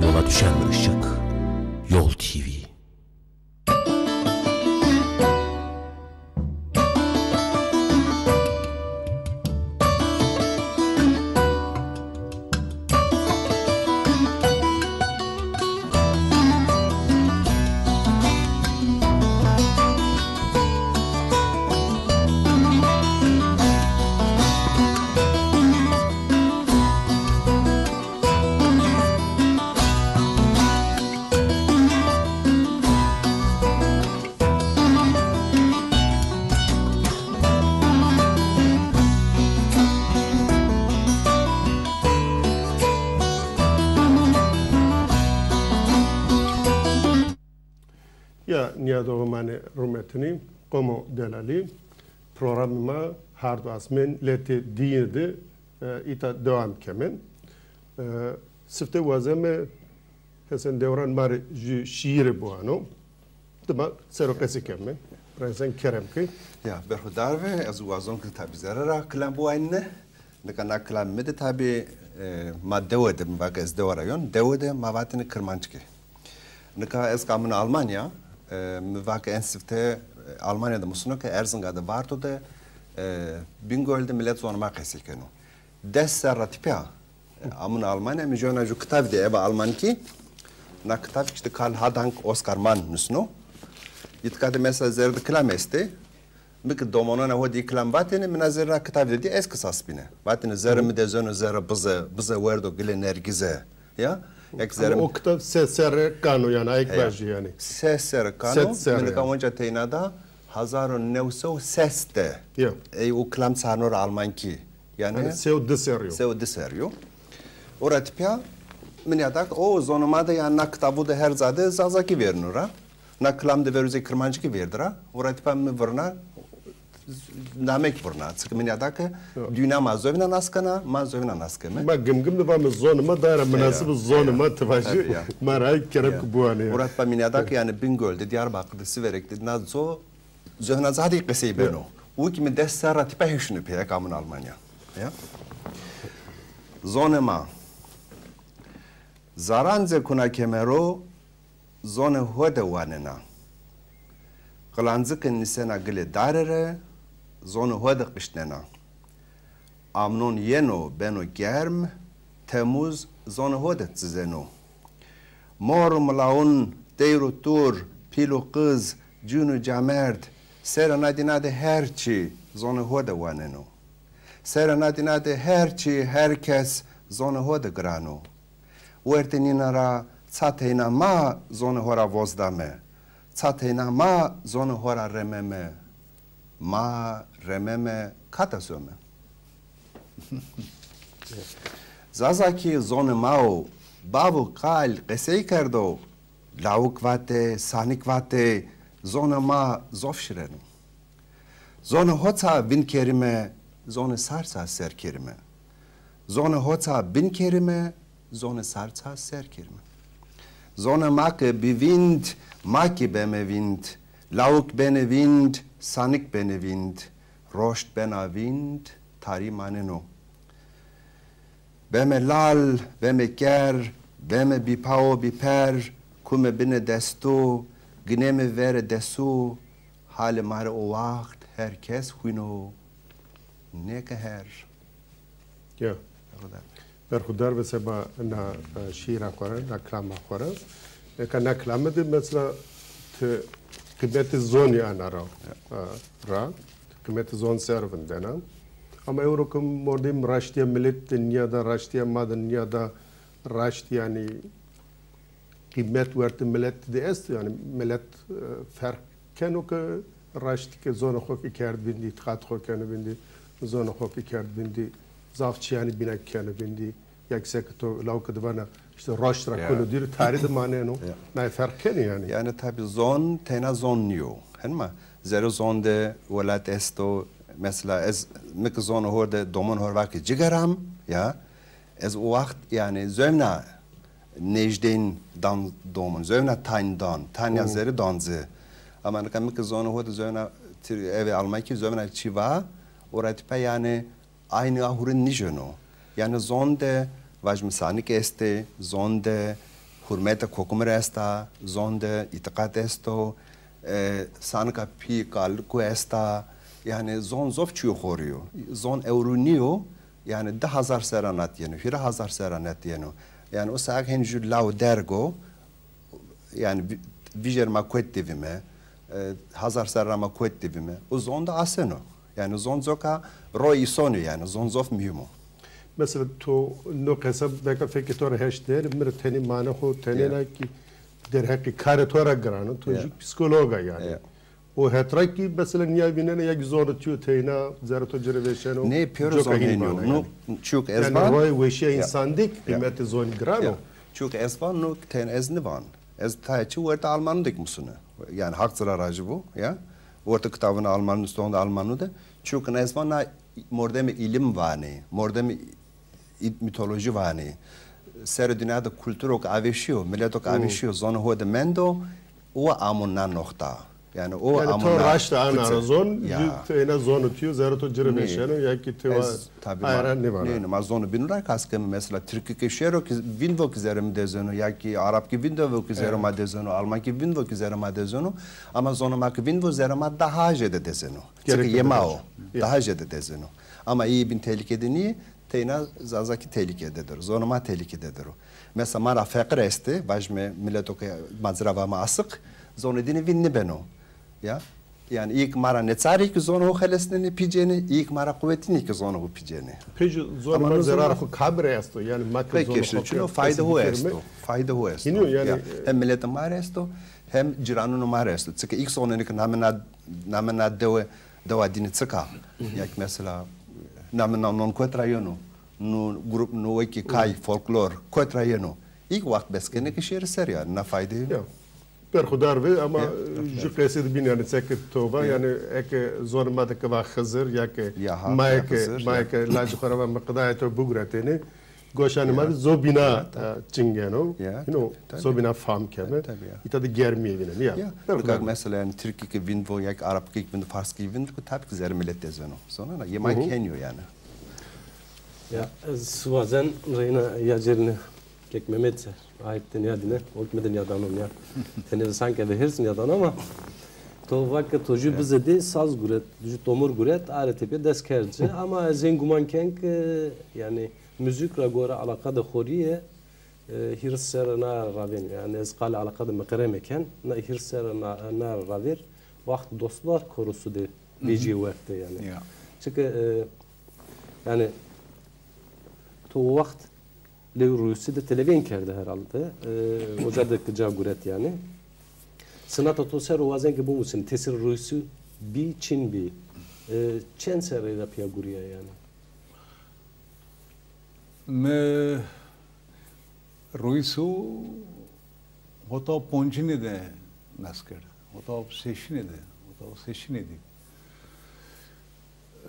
Yola düşen bir ışık. Yol T V. Ya nîyadoxê ma nê rûmetinî, qomo delalî, programê ma Hard û Asmên Letê Dîyê de, e, îta dewam keme. E, sifte wazeme Hesen Dewran ma rê jü şîîre biwano. Dima ser o qesey keme. Bira Hesen, kerem ke. Ya, berxudar ve, ez wazon ke tabî zere ra kilam biwanîne. Nika na kilamê mi de tabî, e, ma dewe de, mi vake ez dewe ra yon, dewe de ma vatêne kirmanckî. Nika ez ke amune Almanya, e, mi vake en sifte, e, Almanya de musino ke Erzinga de, Varto de, e, Bingöl de milet zonê ma qesey keno. Des serra tepîya, e, amune Almanya, mi jûna jû kitavî de ebe almankî, na kitav îşte Karl Hadank, Oskar Mann nusno. Îtika de mesela zerrê de kilam estê. Mi ke domonanê ho dî kilam vatêne, mi na zerrê na kitavî de dî ez qisas bîne. Vatêne zerrê mi de zeno zerrê bize, bize werdo gilê nergîze. Ya? Ek zerrê mi. O kitav se serre kano yanî, ayk vajî yanî. Se serre kano, mi nika onca teyna da, hezar û new sey û ses de. Ya. Ey o kilam çarno ra almankî. Yanî, yanî se û di serrî yo. Se û di serrî yo. Ora tepîya mi nîyada ke o zonê ma de yanî na kitavo de her ca de zazakî vêrno ra. Na kilam de veruzê kirmanckî vêrdi ra. Ora tepîya mi virna, namek virna. Çike mi nîyada ke dûna ma zovîna nas kena, ma zovîna nas keme. Ma Gimgim de vame zonê ma, daye ra munasib zonê ma ti vajî. Ma ra kerem ke biwanê. Ora tepîya mi nîyada ke yanî Bingöl de, Diyarbakır de, Siverek de na zo zovîna ca de qesey beno. Û kî mi des serra tepîya hêşîno pê, ek amune Almanya. Ya? Zonê ma. Zaran ze kuna kemero, zonê ho de wanena. Qilancike nisena gilê dare re, zonê ho de qiştnena. Amnon yeno beno germ, Temuz zonê ho de cizeno. Mor û milawun, teyr û tur, pîl û qiz, cûn û camerd, sera na dîna de her çî zonê ho de waneno. Sera na dîna de her çî, her kes zonê ho de giran o. Wertê nîna ra ça teyna ma zonê ho ra voz dame, ça teyna ma zonê ho ra rememe. Ma rememe kata some. Zazakî zonê ma o, bav û kal qesey kerdo, lawik vatê, sanik vatê, zonê ma zof şiren o. Zonê hoca vîn kerîme, zonê sarca ser kerîme. Zonê hoca bîn kerîme, zonê sarca ser kerîme. Zonê ma ke bî vînd, ma kî beme vînd. Lawik benê vînd, sanik benê vînd. Roşt bena vînd, tarî maneno. Beme lal, beme ker, beme bî pa û bî per, kume binê destû, gineme verê desû, halê ma rê o waxt her kes hûn o, nê ke her. Ya. Berxudar be seba na, e, şîîra xo ra, na kilama xo ra. Eka na kilame de mesela ti qîmetê zonî ana ra, e, ra, qîmetê zon ser vindena. Ama ewro ke mordem raştîya milet de nîyada, raştîya ma de nîyada, raşt yanî qîmet wertê milet de est, yanî milet, e, ferq keno ke raştî ke zonê xo ke kerd vîndî, îtîqat xo keno vîndî, zonê xo ke kerd vîndî, zaf çîyanî bîna keno vîndî, ya kî seke to law ke de vana, îşte raşt ra kuno dîr, tarî de maneno. Nayê ferq kenê yanî. Yanî tabî zon teyna zon nîyo. Henî ma zerê zon de welat esto. Mesela ez mi ke zonê ho de domon ho ra va ke cigeram, ya, ez o waxt yanî zewna nêjdeyîn dan domon, zewna tayn dan, tanya zerê dan ci. Ama nika mi ke zonê ho de zewna tir-, eve almankî zewna çî va, o ra tîpa yanî aynî a hurîn nîjeno. Yanî zon de vajîme sanik estê, zon de hurmeta kokumir esta, zon de îtîqat esto, e, sanika pî kaliku esta. Yanî zon zof çîyo xorî yo. Zon ewro nîyo. Yanî di hazar serra nat yeno, hîrê hazar serra nat yeno. Yanî o saek hen jû law derg o, yanî vî-, vîjêr ma kotî de vîme, e, hazar serra ma kotî de vîme. O zon de aseno. Yanî zon coka ro îson o yanî. Zon zof muhîm o. Mesela to no qesa beka fekê to ra heşt der, mi rê tenê mane xo tenêna kî derheqê karê to ra giran o. To jû psîkolog a yanî. O het ra kî mesela nîya vînena ya kî zonê to teyna zerrê to ci rê vêşeno. Nê, pêro zon hên yo. No, çîyo ke ez van. Yanî royê weşîya însan de kî qîmetê zonî giran o. Çîyo ke ez van, no teyna ez nîvan. Ez tayê çî wertê almanû de kî musune. Yanî haq ci ra rajî bo, ya. Wertê kitabûnê almanû, stûwanê almanû de. Çîyo ke ez van na mordemê îlim vanê. Mordemê î-, mîtolojî vanê. Serê dinya de kulturok avêşîyo, miletok avêşîyo, zonê ho de mendo, o amo na noxta. Yanî o amo na. Yanî to raşt ana ra zon, jû teyna zonê to yo, zerrê to ci rê vêşeno, ya kî ti wa ay ra nêvana. Nê, nê, ma zonê bînû ra kas keme, mesela tirkî ke şêro kî vînd vo kî zerrê mi dezeno, ya kî arabkî vînd vo kî zerrê ma dezeno, almankî vînd vo kî zerrê ma dezeno, ama zonê ma ke vînd vo zerrê ma daha jêde dezeno. Çike yê ma o, daha jêde dezeno. Ama îyê bîn tehlîke de nîyê, teyna Zazakî tehlîke de der o, zonê ma tehlîke de der o. Mesela ma ra feqir estê, vajîme mileto ke ma ci ra vame asiq, zonê dîne vînd nêbeno. Ya? Yanî îyê ke ma ra nêçarê kî zonê ho xelesnenê, pîcenê, îyê ke ma ra quwetînê kî zonê ho pîcenê. Pê jû zonê ma zerarê xo kamî rê esto? Yanî ma ke zonê xo çino, fayde ho esto. Fayde ho esto. Hînî yo yanî. Ya. Hem miletê ma rê esto, hem cîranûnê ma rê esto. Çike îk zonenê ke namê na, namê na dewe, dewa dîne çik a? Ya kî mesela namê na non kot ra yeno? No grup, no wekî kay, folklor kot ra yeno? Îk waxt bes kenê ke şêrê ser yanî, na fayde yo. Ya. Berxudar bê, ama jû qesê de bîn yanî, seke to va, yanî eke zonê ma de ke va Xizir, ya ke ma eke, ma eke lajê xo ra va mi qidayê to biguretêne, goşanê ma de zobîna, e, çingeno. Hîno, zobîna fam keme. Îta de germîye vînenê. Ya. Nika mesela yanî tirkî ke vînd vo, ya ke arabkî ke vînd vo, farskî vînd vo, tabî ke zerrê milet dezeno. Zonena, yê ma kî henî yo yanî. Ya, ez wazen reyna ya cêrine kek Mehmet ser. Ayet de nîyadîne, o kî mi de nîyadanon ya. Tenê sanki eve hêrs nîyadano ama to va ke to jû bize de saz guret, jû tomur guret, are tepîya dest kerd ci. Ama ez hên guman ken ke, yanî, muzîk ra gore alaqa de xorîye, e, hîris serra na ravên. Yanî ez qalê alaqa de meqereme ken, na hîris serra na, na ravêr, Waxt Dostlar Korosu de vecîyê werte yanî. Ya. Çike, e, yanî, to o waxt Lewê Rûsî de televîzyon kerde herhalde. E, oca de ki ca guret yanî. Sinata to ser o wazen ki bimusîn, tesîr Rûsî bî, çin bî. E, çend serrî ra pîya gurîya yanî? Mi Rûyîsû hota poncîne de nas kerd. Hota şeşîne de, hota şeşîne de.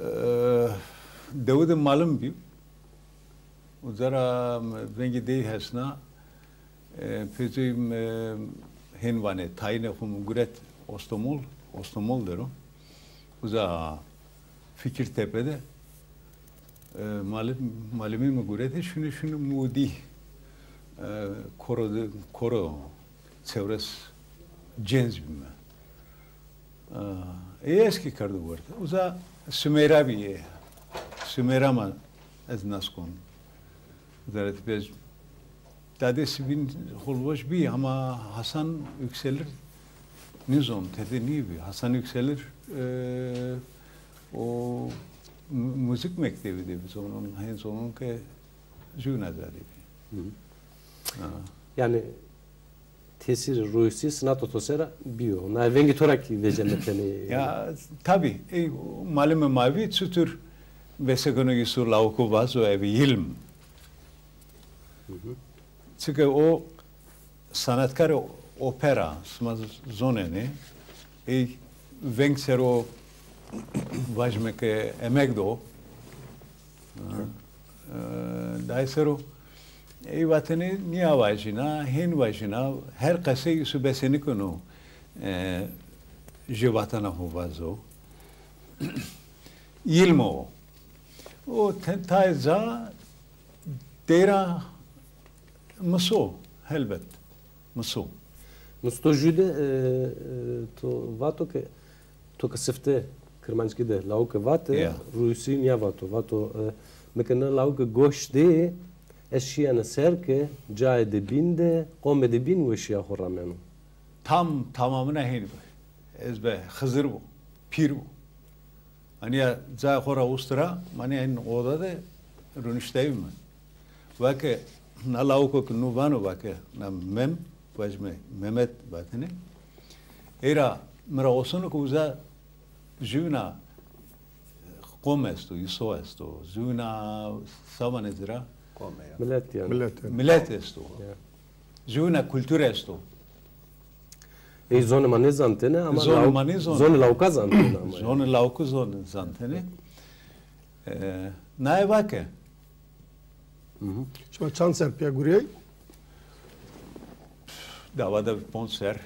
E, dewi de malim bî. Uca ra vengê dey hesna, e, pêzey mi hên vanê, tayînê xo mi guret Ostomol, Ostomol der o. Uca Fikirtepe de, e, malim-, malimî mi guretê, şunê, şunê mi u dî, e, koro de, koro çewres cênc bîme. Aa, ey eskî kerdo werte. Uza Sumeyra bî, ê. Sumeyra ma ez nas kon. Uza ra ti pez. Dadê Sibîn Holvoş bî, ama Hasan Yükselir nizon, tede nîbî. Hasan Yükselir, e, o mu-, muzîk mektebî de bî zonon, hên zonon ke jûna dadê bî. Hı hı. Ha. Yanî tesîrê Rûyîsî sinato to sera bîyo. Na vengê to ra kî veceme tenê. Ya, tabî, ey, malimê ma vî, çutur vese keno îsû lawiko vazo eve îlm. Hı hı. Çike o sanatkarê opera, sima z-, zonenê, ey veng ser o vajime ke emeg do. Ha. E, dayê ser o ey vatene nîya vajîna, hên vajîna, her qesey îsû besenî keno, e, jê vatena xo vazo. Îlm o. O te-, tayê ca deyra miso, helbet. Miso. Miso jû de, e, e, to vato ke to ke sifte Kirmanckî de lawike vate, ya, Rûyîsî nîya vato. Vato, e, mi ke na lawike goş dê, ez şîyane ser ke cayê de bîn de, qomê de bîn weşîya xo rameno. Tam tamamina hên bi. Ez be Xizir bo, pîr bo. Hanî ya cayê xo ra ustira, manî en oda de runişteyîme. Vake, na lawiko ke nu vano vake, na Mem, vajime Memed vatene. Ey ra mi ra osono ke uza jûna qom esto, îso esto, jûna savanê ci ra? Qom ya. Milet yanî. Milet, evet. Milet esto. Ya. Jûna kultur esto. Ey zonê ma nêzantêne ama zonê law-, ma nêzon-, zonê lawika zantêne ama. Zonê lawika zon-, zantêne. E, naye vake. Hı hı. Şima çand ser pîya gurîyay? Dawa de ponc ser.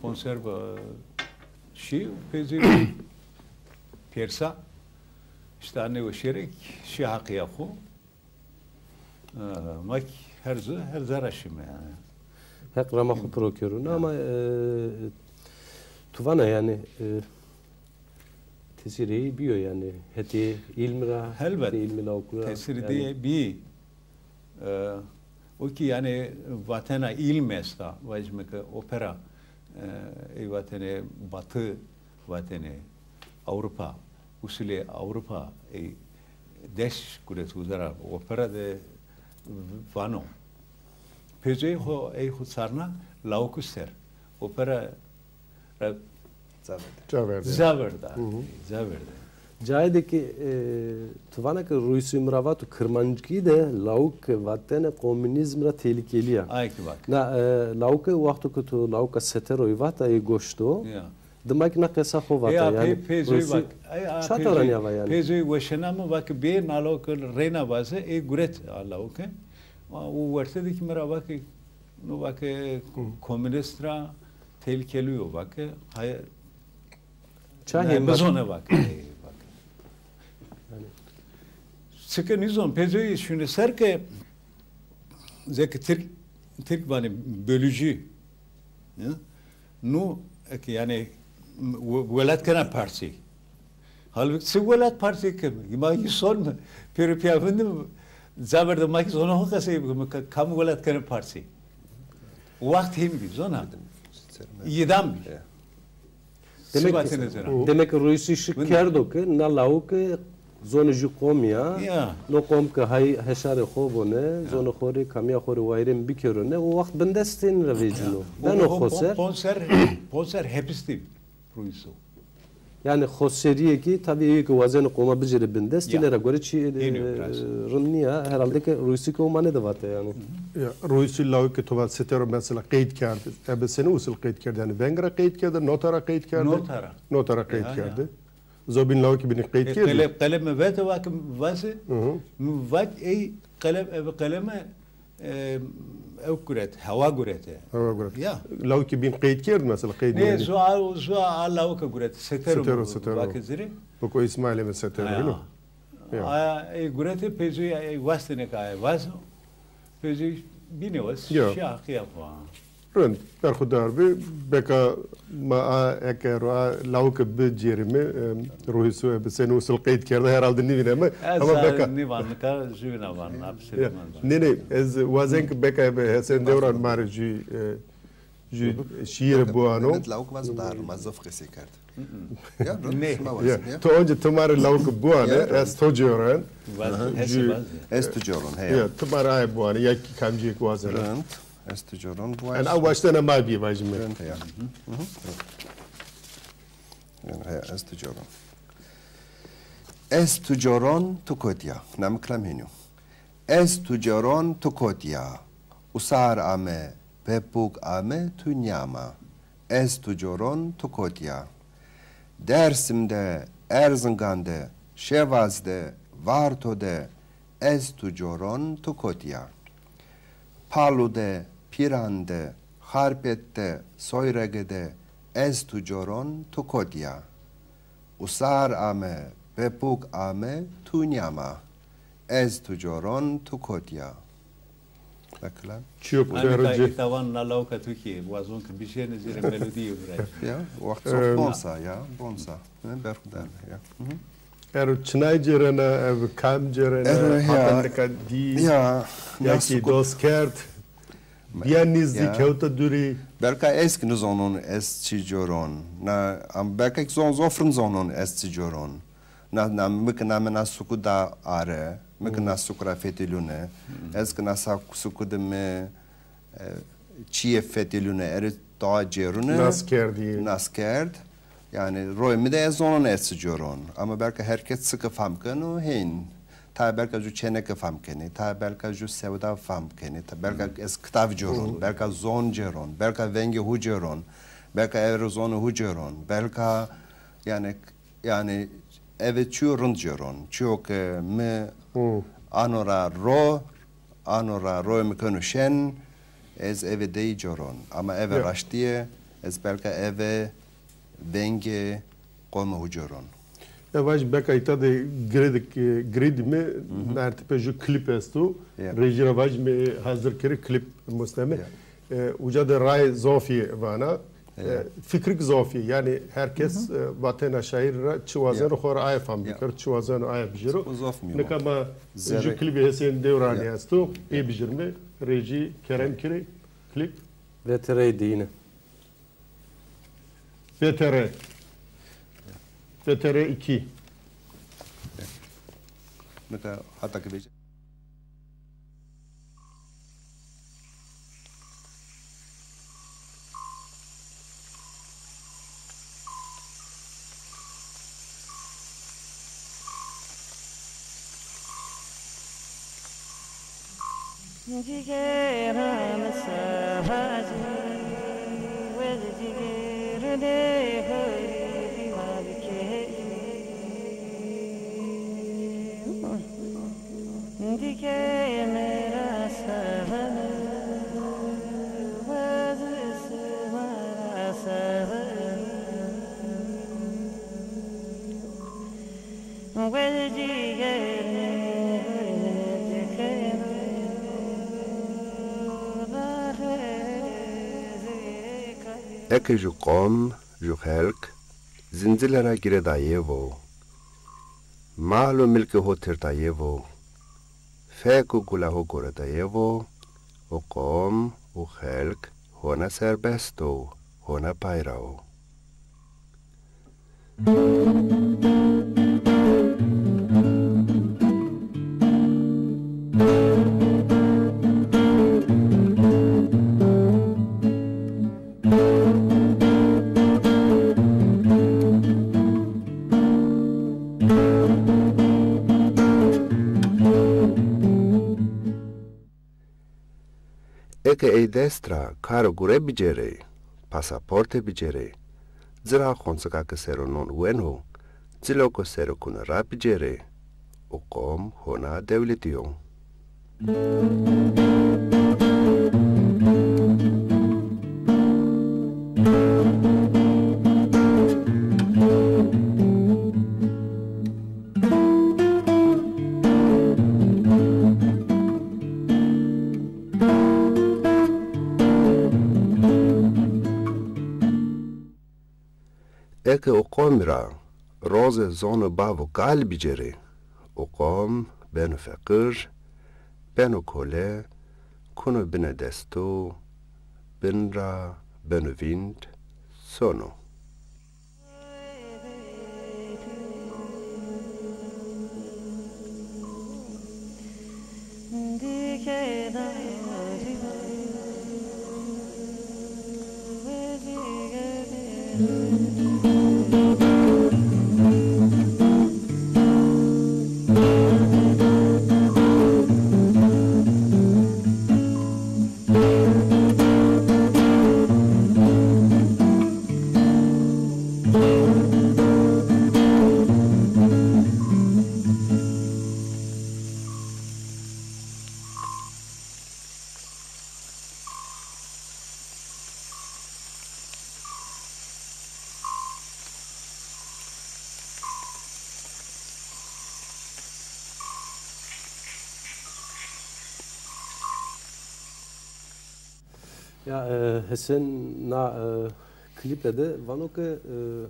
Ponc ser ba-, şî, pêzî pêrsa. Îşte anê o şêrek şî haqîya xo. E, ma kî her zu, her zerra şîme yanî. Heq rama xo piro kero. Ya. Ama, e, tu vana yanî, e, tesîrê ey bîyo yanî, hetê îlmî ra, helbet, hetê îlmî lawikû ra, tesîrê yanî. Dey bî. E, o kî yanî vatena îlm esta, vajîme ke opera, e, ey vatene Batı vatene, Avrupa, usulê Avrupa, ey, dest guret uza ra, opera de vano. Pêzey xo, ey xo sarna lawikû ser. Opera ra ca verda. Ca verda. Hı hı. Ca verda. Cayê de kî, e, tu vana ke Rûyîsî mi ra vato Kirmanckî de lawike vatene komunîzm ra tehlikelî ya. Ay kî vake. Na, e, lawike wexto ke tu lawika Seteroyî vata ê goş do. Ya. Dima kî na qesa xo vata, ya, yanî pê-, pêzoyî Rûsî vak. Ay, a, çata pêzoyî, ranîya va yanî. Pêzoyî weşena mi vake bê na lawike reyna vaze, ê guret a lawike. A, o werte de kî mi ra vake, no vake, hı, komunîst ra tehlikelî yo vake. Hay-, ça ne, hêmat bizone vake, ey vake. Yanî. Çike nîzon, pêzoyî şune ser ke zeke Tirk, Tirk vanê bölücü. Ya? Nu, eke, yanî, we-, welat kena parçî. Halbukî çi welat parçî ke, ma kî son mi, pêro pîya vindî, ca verda ma kî zona xo qesey bikîme, ka-, kam welat kena parçî. Wext hên bî, zona. Îdam bî. Ya. Demek ki, demek ki Rûsî şik kerdo ke na lawike zonê jû qomî ya. Ya. No qom ke hay heşarê xo vone, ya, zonê xo rê, kamîya xo rê wayîrên bikerone, o wext bindestên ra vecîno. Ya. Beno xo ser. Ponc ser, ponc ser hepis de bî Rûsî. Yanî xoserîyê kî tabî ê ke wazeno qoma bicêrê bindest, tîne ra gore çî, e, rind nîya. Herhalde ke Ruhîsî ke o mane de vate yanî. Ya, Ruhîsî lawikê to va sitero mesela qeyd kerde. Ebe senî usul qeyd kerde? Yanî veng ra qeyd kerde, nota ra qeyd kerde? Nota ra. Nota ra qeyd kerde. Zobîn lawikê bînî qeyd kerde? Qelem, qeleme vete va ke vaze. Mi vat ey qelem, ebe qeleme E, ew guret, hewa gurete. Hewa guret. Ya. Lawikê bîn qeyd kerd mesela, qeyd nê, nê. Zu a, zu a lawika guret, setero. Setero, setero. Vake zirê. Biko Îsmaîlê mi setero, hino? Ya. Aya, ey gurete pêzû, ey wastene ke aya vazo. Pêzû bîne wes, şiya qiya xo. Rind, berxudar bi, beka ma a, eke ro a lawike bicêrîme, em, Ruhîsî ebe senî usul qeyd kerde, herhalde nîvîneme. Ama beka. Nîvan nika, jû vîna van, hepsî. Ya. Nê, nê, ez wazen ke beka ebe Hesen Dewran ma rê jû, e, jû şîîre biwano. Mehmet lawik vazo da, ma zof qesey kerd. Ya, rind, şima wazin, ya. To onca ti ma rê lawike biwane, ez to cêren. Aha. Ez to cêren, he. Ya, ti ma rê aye biwane, ya kî kamcîyêk wazena. Rind. Ez tu coron bu. Yanî a waştena ma bîye, vajîme. Rind ya. Hı hı. Yanî, he, ez tu coron. Ez tu coron, tu kotî ya. Na mi kilam hênî yo. Ez tu coron, tu kotî ya. Usar ame, pepûk ame, tu nîyama. Ez tu coron, tu kotî ya. Dêrsim de, Erzingan de, Şevaz de, Varto de, ez tu coron, tu kotî ya. Palu de, Pîran de, Xarpêt de, Soyrege de, ez tu coron, tu kotî ya. Usar ame, pepûk ame, tu nîyama. Ez tu coron, tu kotî ya. Mesela. Çiyo. Anika îtavan na lawika tu kî wazon ke bişêne zî rê melodîye viraye. Ya, wext zaf bonsa ya, bonsa. Berxudar ya. Hı hı. Ero çinay cêrena, ev kam cêrena, hata nika dî, ya kî dost kerd. Bîya nîzdî, kewta dûrî. Belka ez kî nizonon ez çi coron. Na, am belka kî zon, zof rind zonon ez çi coron. Na, na, mi kî na mi na suku da are, mi kî na suku ra fetelûne. Ez kî na sa-, suku de mi, e, çîyê fetelûne, erê daha cêrûne. Nas kerdî. Nas kerd. Yanî royê mi de ez zonon ez çi coron. Ama belka her kes çi ke fam keno, hên. Tayê belka ju çêneke fam kenê, tayê belka ju sewda fam kenê, ta belka ez kitav coron, belka zon coron, belka vengê hu coron, belka ero zonê hu coron, belka yanî Yanî, eve çiyo rind coron. Çiyo ke mi ano ra ro, ano ra royê mi keno şen, ez eve dey coron. Ama eve raştîye, ez belka eve vengê qomê hu coron. Ya vaj beka îta de girêdik, e, girêdîme, mertipe ju klîp esto. Rejî ra vaj mi hazir kerê klîp mosteme. E, uca de rayê zofî vana. E, fikrik zofî, yanî her kes, e, vatena şaîr ra çi wazeno xo ra aye fam bikero, çi wazeno aye bijero. Nika ma ju klîbê Hesên Dewranî esto, ê bijirme, rejî kerem kerê, klîp. V T R deyîne. V T R. V T R iki. Nika hata ki vece. Cîgeran sehacî, wez cîgêrunê hurî dîma bikê. Dîgê mi ra seven, wez sima ra seven. Eke ju qom, ju xelk, zincile ra girêdayê vo, mal û milkê ho têrdayê vo, fek û gula ho goredayê vo, o qom û xelk hona serbest o, hona payra o. Ke ey dest ra karo gure bicêrê, pasaporte bicêrê, ci ra xonsika ke sero non weno, ciloko sero kune ra bicêrê, o qom hona dewletî yo. Eke o qomî ra roze zono bavo kal bicêrê, o qom beno feqir, beno kole, kuno bine desto, bin ra beno vînd, sono. Ya, e, Hesen na, e, klîpe de vano ke, e,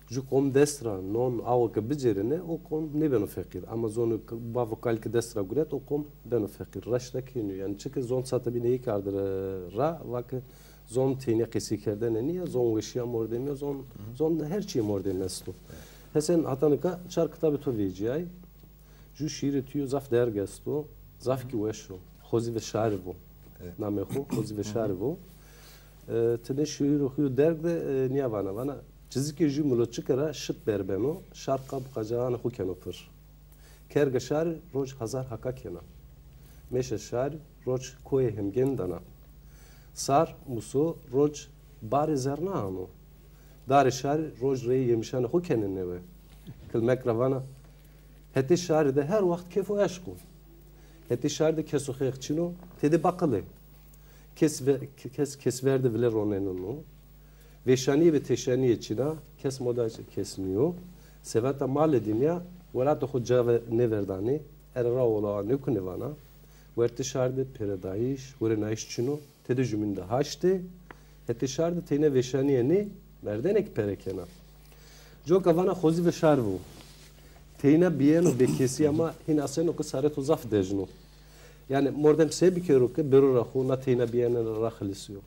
ju qom dest ra non awe ke bicêrêne, o qom nêbeno feqîr. Ama zonê ke bavo kal ke dest ra guret, o qom beno feqîr. Raşta kênîyo. Yanî çike zon sata bîne yek arde ra, va ke zon teyna qesîkerdene nîya, zon weşîya mordemî ya, zon, zon her çîyê mordemî esto. Hesen hata nika çar kitabê to vecîyay. Ju şîîrê to yo zaf derg esto, zaf kî weş o. Xozî ve şarî vo. Namê xo Xozî ve şarî vo. E, ti nê şîîro xo yo derg de, e, nîya vana, vana, cizikê ju miloçike ra şit berbeno, şar qab qacaxanê xo keno pir. Kerge şarî roc hazar haka kena. Mêşe şarî roc koyê hemgên dana. Sar, muso, roc barê zerna ano. Darê şarî roc reyê yemişanê xo kenê newe. Kilmek ra vana, hetê şarî de her waxt kêf û eşq o. Hetê şarî de kes û xêx çin o, têde baqil ê. Kes ve-, kes, kes ver de vile roneneno. Vêşanîye ve têşanîye çin a, kes moda kes nîyo. Seveta malê dinya, welatê xo ca ve nêverdanê, ere ra olawa nêkunê vana. Wertê şarî de pêredayîş, hurenayîş çin o. Tede jumîn de haşt ê, hetê şar de teyna vêşanîye nê, merdenê kî pere kena. Coka vana xozî ve şar vo. Teyna bîyeno bêkesî ama hîn aseno ke sarê to zaf dejno. Yanî mordem se bikero ke bêro ra xo na teyna bîyene ra xelisîyo?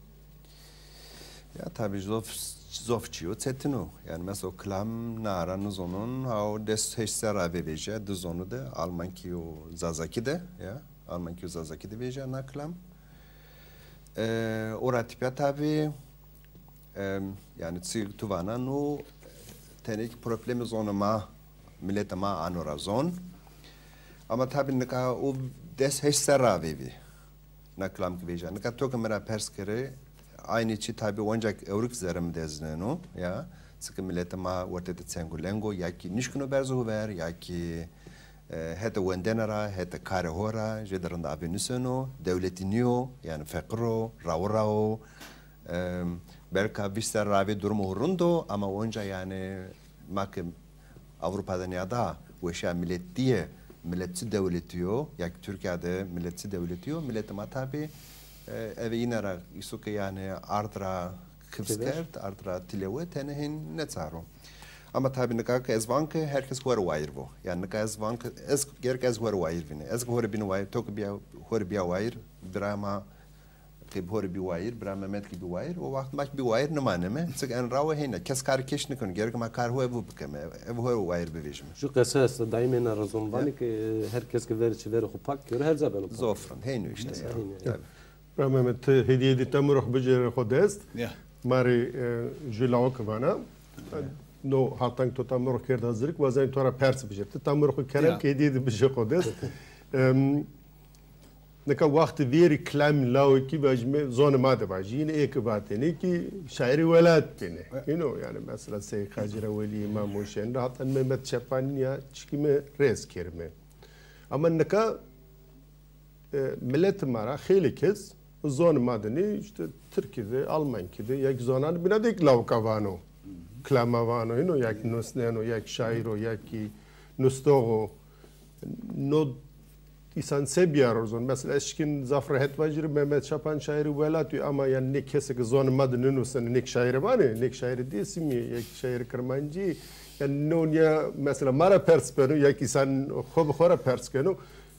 Ya tabî zof, zof çîyo çetin o. Yanî mesela o kilam na ara nizonon, ha o des heşt serra vêvejîya, di zonu de, almankî û zazakî de, ya. Almankî û zazakî de vejîya na kilam. E, o ra tepîya tabî, e, yanî çi tu vana no, tenê kî problemê zonê ma, miletê ma ano ra zon. Ama tabî nika o des heşt serra vêvî. Na kilam kî vejîya. Nika to ke mi ra pers kerê, aynî çî tabî onca ewro kî zerrê mi de ezneno, ya. Çike miletê ma wertê de çeng û leng o, ya kî nişkino berzo huver, ya kî E, hetê wendene ra, hetê karê ho ra, jêde rind avê nuseno, dewletî nîyo, yanî feqir o, rawira o. E, belka vîst serra vê durumê ho rind o, ama onca yanî ma ke Ewropa de nîyada, weşîya miletîye, milet çi dewletî yo, ya kî Tirkîya de milet çi dewletî yo, miletê ma tabî, e, eve îne ra îso ke yanî ard ra kifs kerd, ard ra tîlewe, tenê hên nêçaro. Ama tabî nika ke ez van ke her kes ho rê wayîr vo. Yanî nika ez van ke ez, gerek ez ho rê wayîr vînî. Ez ke ho rê bînî wayîr, to ke bîya, ho rê bîya wayîr, bira ma ke ho rê bî wayîr, bira Memed kî bî wayîr, o waxt ma kî bî wayîr nimaneme. Çik en rawe hêne. Kes karê kes nîkeno. Gerek ma kar ho evu bikeme. Ev ho rê wayîr bivejîme. Ju qese esta, daîm êna ra zon vanê ke her kes ke verê çi verê xo pak kero, her ca beno pak. Zof rind. Hêno îşte ya. Hêno. Tabî. Bira Memed, ti hêdî hêdî tamurê xo bicêrê xo dest. Ya. Ma rê, e, ju lawike vana. Ya. No haltang to tamurê xo kerd hazirlik, wazenî to ra pers bijî. Ti tamurê xo kerem ke hêdî hêdî bijê xo dest. Em, Nika wextê vêrî kilamî lawikî vajîme zonê ma de vajî. Yine ê ki vatêne ki şairê welat bêne. Îno yanî mesela Sey Xacir Ewelî, Îmam Huşên ra heta Mehmet Çepan nîya çikîme rêz kerîme. Ama nika e, miletê ma ra xeylê kes zonê ma de nê, îşte tirkî de, almankî de, ya ki zonanê bîna de ki lawika vano. Kilama vano, îno ya ki nusneno, ya ki şaîr o, ya ki nustox o. No îsan se bîyaro zon? Mesela ez şikîn zaf rehet vajîrî Mehmet Çapan şaîrê welat yo, ama yanî nê kesê ke zonê ma de nênusnenê, nê ki şaîrê vanê, nê ki şaîrê Dêsimî, ya ki şaîrê Kirmancî, yanî no nîya mesela ma ra pers beno, ya ki îsan xo bi xo ra pers keno.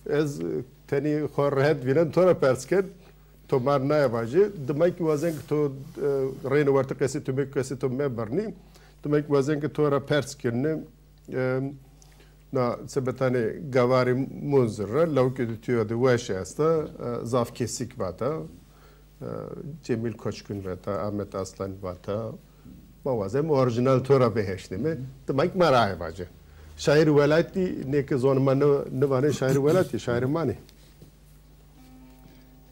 Ez, e, tenî xo rehet vînen, to ra pers ken, to ma rê naye vajê. Dima ki wazen ki to, e, reyne wertê qesê to, me qesê to mebirnî. Dima ki wazen ki to ra pers kenî, e, na sebetanê Gavarî Munzir ra, lawikê de tîya de weş esta, e, zaf kesîk vata. E, Cemîl Koçkun vata, Ahmet Aslan vata. Ma wazen mi orîjînal to ra biheşnîme. Dima ki ma ra aye vace. Şaîrê welatî, nê ke zonê ma nî-, nîvanê şaîrê welatî, şaîrê ma nê.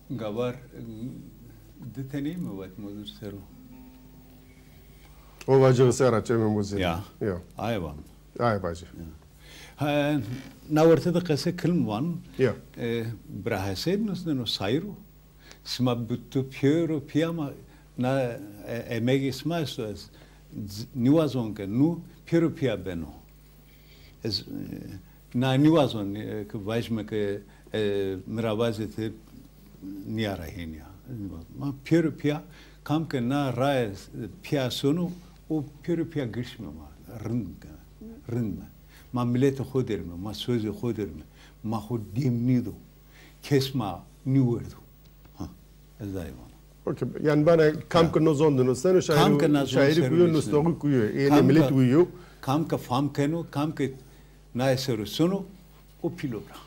Gavar, di tenî mi vat Munzir ser o? O vacixî ser ra çemê Munzir. Ya. Ya. Aye van. Aye vace. Ya. Ha, na werte de qese kilm van. Ya. E, bira Hesên nusneno, şaîr o. Sima bi tu pêro pîya ma, na, e, emegê sima esto, ez z-, nîwazon ke nu pêro pîya beno. Ez, e, na nîwazon, e, ke vajîme ke, e, mi ra vazê ti nîya ra hênîya. Ma pêro pîya, kam ke na raye pîya sono, o pêro pîya girşîme ma, rind ke, rind me. Ma miletê xo derîme, ma sozê xo derîme, ma xo dêm nîdo. Kes ma nîwerdo. Ha, ez daye vana. Okey. Yanî vana kam ke no zon de nusneno, şaîrî, kam ke na zon şaîrî ser kuyo, nusneno, nustoxî kuyo, ê nê milet kuyo. Kam ke fam keno, kam ke naye ser o sono, o pîl o bira.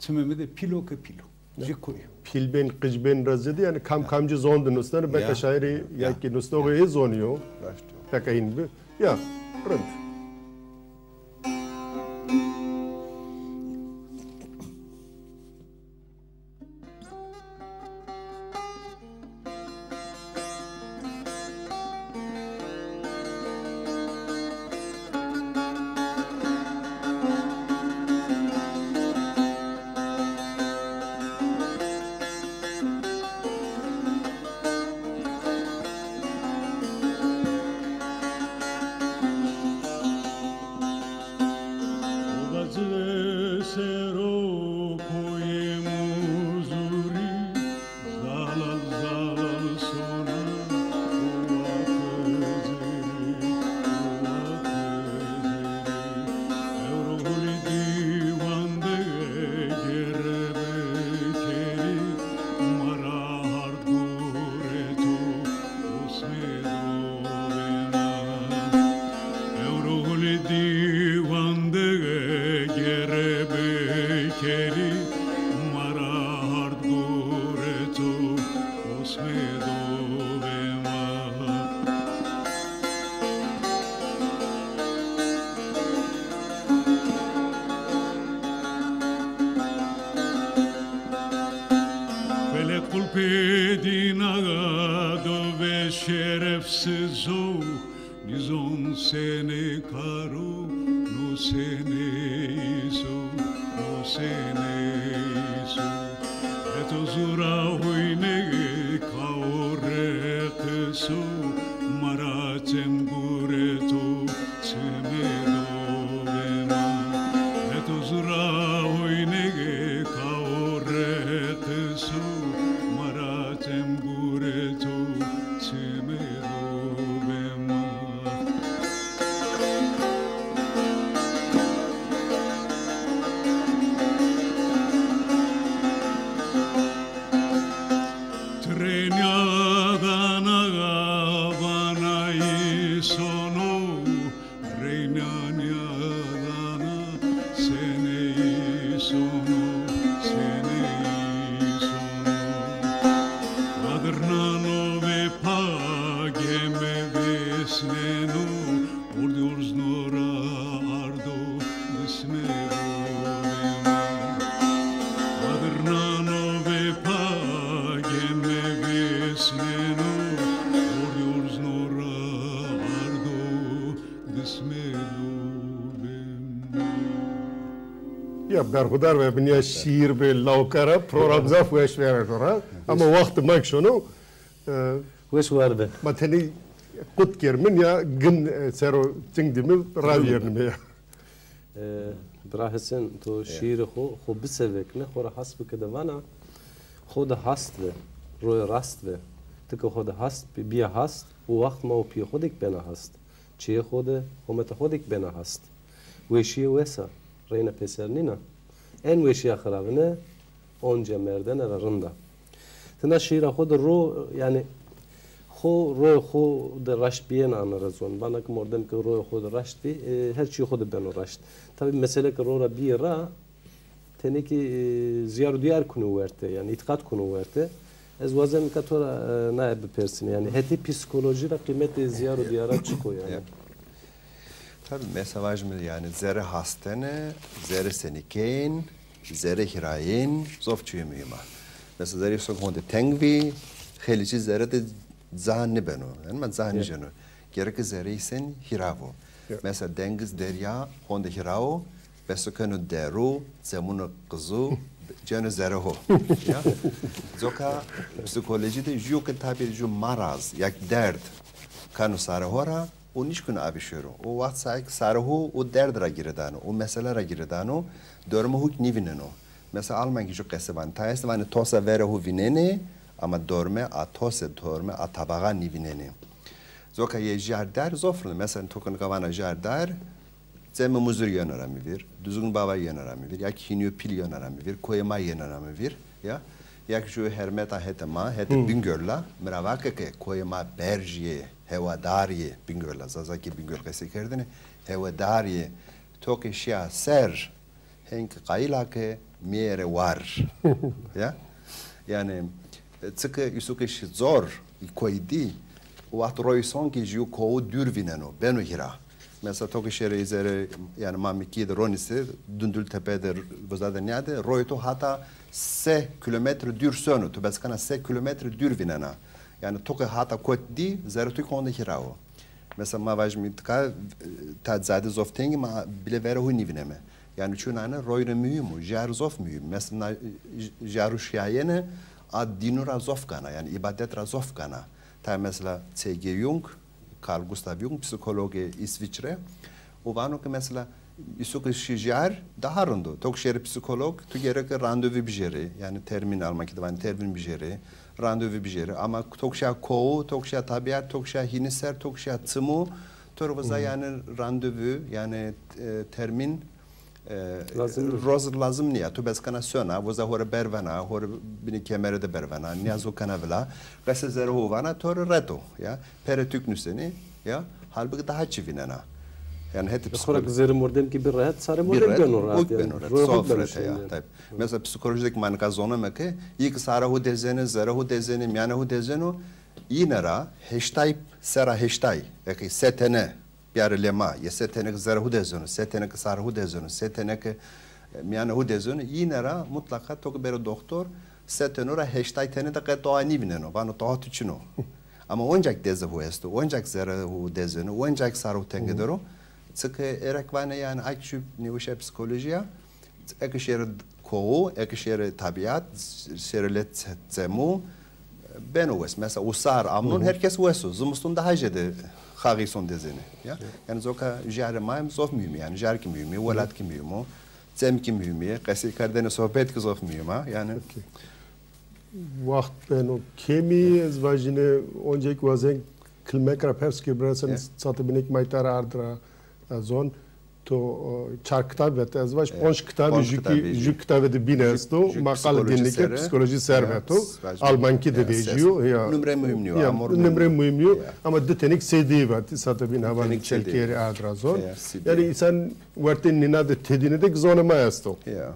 Çimê mi de pîl o ke pîl o. Ya. Jê kuyo. Pîlbên, qijbên ra zêde, yanî kam kamcî zon de nusneno, beka şaîrî ya ki nustoxî ê zonî yo. Raşt o. Beka hîn bi. Ya, rind. Felek qulpê dîna do ve şerefsiz o, nîzon senê karo, no senê îso, no senê îso. Eto zura hoynê kao reqiso, ma ra çem gureto, çimê do ve ma. Eto zura hoynê kao reqiso, ma ra çem gureto, çimê do ve ma. Ti rê nîyadana vana îsono, rê nîyadana senê îsono, senê îsono. Adirnano ve pa geme vêsneno, ordi orzno ra ardo, bisme do ve ma. Adirnano Ya berxudar ve bin ya şiir bi lawka ra program zaf weş vêreno ra. Ama wext ma şono, e, Weş war bi. Ma tenê qut kermin ya gin, e, sero ting dimi ravîyernim ya. E, bira Hesen, to şiirê xo, xo bisevekne, xo ra has bike de vana, xo de hast ve, roye rast ve. Ti ke xo de hast bi-, bîya hast, o waxt ma û pîyê xo de kî bena hast. Çiyê xo de, hometa xo de kî bena hast. Weşîye wes a, reyna pêser nîna. En weşîya xiravine, onca merdene ra rind a. Ti na şîîra xo de ro, yanî xo, royê xo de raşt bîyena ana ra zon. Vana ke mordem ke royê xo de raşt bî, e, her çîyê xo de beno raşt. Tabî mesele ke ro ra bîyê ra, tenê kî, e, zîyar û dîyar kuno werte, yanî îtîqat kuno werte. Ez wazen ka to ra, e, naye bipersîne. Yanî hetê psîkolojî ra qîmetê zîyar û dîyara çik o yanî? Ya. Tabî, mesela vajîme yanî zerê hastene, zerê senîkeyên, zerê hîrayên, zof çîyê muhîm a. Mesela zerê îsok honde teng vî, xeylê çî zere de ca nêbeno. Yanî ma ca nêceno. Gereke zerê îsen hîra vo. Ya. Mesela dengiz, derya honde hîra wo, beso keno deru, zemûno qizu, ceno zerê ho. Ya? Coka psîkolojî de jû ke tabî jû maraz, ya kî derd, kano sarê ho ra, o nişkino avê şêro. O waxt saye ke sarê ho o derd ra girêdano, o mesele ra girêdano, dormê ho kî nêvîneno. Mesela Almankî jû qese vanê. Tayê estê vanê tosa verê ho vînenê, ama dorme a tose, dorme a tabaxa nêvînenê. Coka yê jardar zof rind. Mesela to ke nika vana jardar, Cemê Muzir yeno ra mi vîr, Duzgin Bava yeno ra mi vîr, ya kî Hînîyo Pîl yeno ra mi vîr, koyê ma yeno ra mi vîr, ya. Ya kî jû hermeta hetê ma, hetê Bingöl a, mi ra vake ke koyê ma berj yê, hewadar yê, Bingöl a, Zazakî Bingöl qesey kerdêne, hewadar yê, to ke şîya ser, hên kî qayîl a ke mîyerê war. Ya? Yanî, e, çike îsok ke şî zor, koyî dî, o waxt royê son kî jû kowu dûr vîneno, beno hîra. Mesela to ke şêrê zerê, yanî Mamekîye de ronîse, Dundultepe de, Voza de nîyade, royê to hata se kîlometre dûr sono, to bes kena se kîlometre dûr vînena. Yanî to ke hata kot dî, zerê to kî honde hîra wo. Mesela ma vajîme tika, e, ta cade zof teng î, ma bile verê ho nêvîneme. Yanî çunane royne muhîm o, jar zof muhîm. Mesela na, j-, jaru şîyayene a dînu ra zof gana, yanî îbadet ra zof gana. Ta mesela C G Jung, Carl Gustav Jung, psîkologê Îsvîçre, o vano ke mesela îsok ke şî jar daha rind o. To ke şêrê psîkolog, to gereke randevu bijêrê. Yanî termîn, Almankî de vanê termîn bijêrê. Randevu bijêrê. Ama to ke şa kowu, to ke şa tabîat, to ke şa hînî ser, to ke şa çimu, to rê voza yanî randevu, yanî, e, termîn, e, lazim nîya. Roz lazim nîya. To bes kena sona, voza ho rê bervena, ho rê binê kemere de bervena, nîyazo kena vila. Qesê zerê ho vana, to rê ret o, ya. Pere tu kî nusenê, ya. Halbukî daha çî vînena. Yanî hetê psîkolojî. Xora ke zerê mordem kî bi rehet, sarê mordem beno rehet. Bi rehet, o kî beno rehet. Zof rehet ya. Tabî. Mesela psîkolojî de kî ma nika zoneme ke, yî kî sarê ho dezenê, zerê ho dezenê, mîyanê ho dezeno, yîne ra heştay sera heştay, eke se tene biyarê lê ma, yê se tene ke zerê ho dezeno, se tene ke sarê ho dezeno, se tene ke, e, mîyanê ho dezeno, yîne ra mutlaqa to ke bêro doktor, se teno ra heştay tene de qe toa nêvîneno, vano toa tu çin o. Ama onca ke dezê ho esto, onca ke zerê ho dezeno, onca ke sarê ho tenge der o, çike erek vanê yanî a kî jû nêweşa psîkolojî ya, eke şêrê kowu, eke şêrê tabîat, şêrê lê çe-, çemû, beno wes. Mesela usar, amnon her kes wes o. Zimiston daha jêde xaxî son dezenê. Ya? Yanî coka jarê ma hem zof muhîm, yanî jar kî muhîm, welat kî muhîm o, çem kî muhîm, qesey kerdene, sohbet kî zof muhîm a. Yanî. Peki. Waxt beno kêmî, ez vajîne oncek wazen kilmek ra pers ke bira Hesen, sate bînê ke ma îta ra ard ra, e, zon. To, e, çar kitab vet. Ez vaj, e, ponc kitabî, ponc jû kî, kitabî jû kitabê de bîne esto. Ma qalê dînlike psîkolojî ser veto. Almankî de vejîyo. Ya. Numre muhîm nîyo. Ya, numre muhîm nîyo. Ama di tenê kî C D vet. Sate bîn heval çelkêrî ard ra zon. Yanî însan wertê nîna de tedîne de kî zonê ma esto. Ya.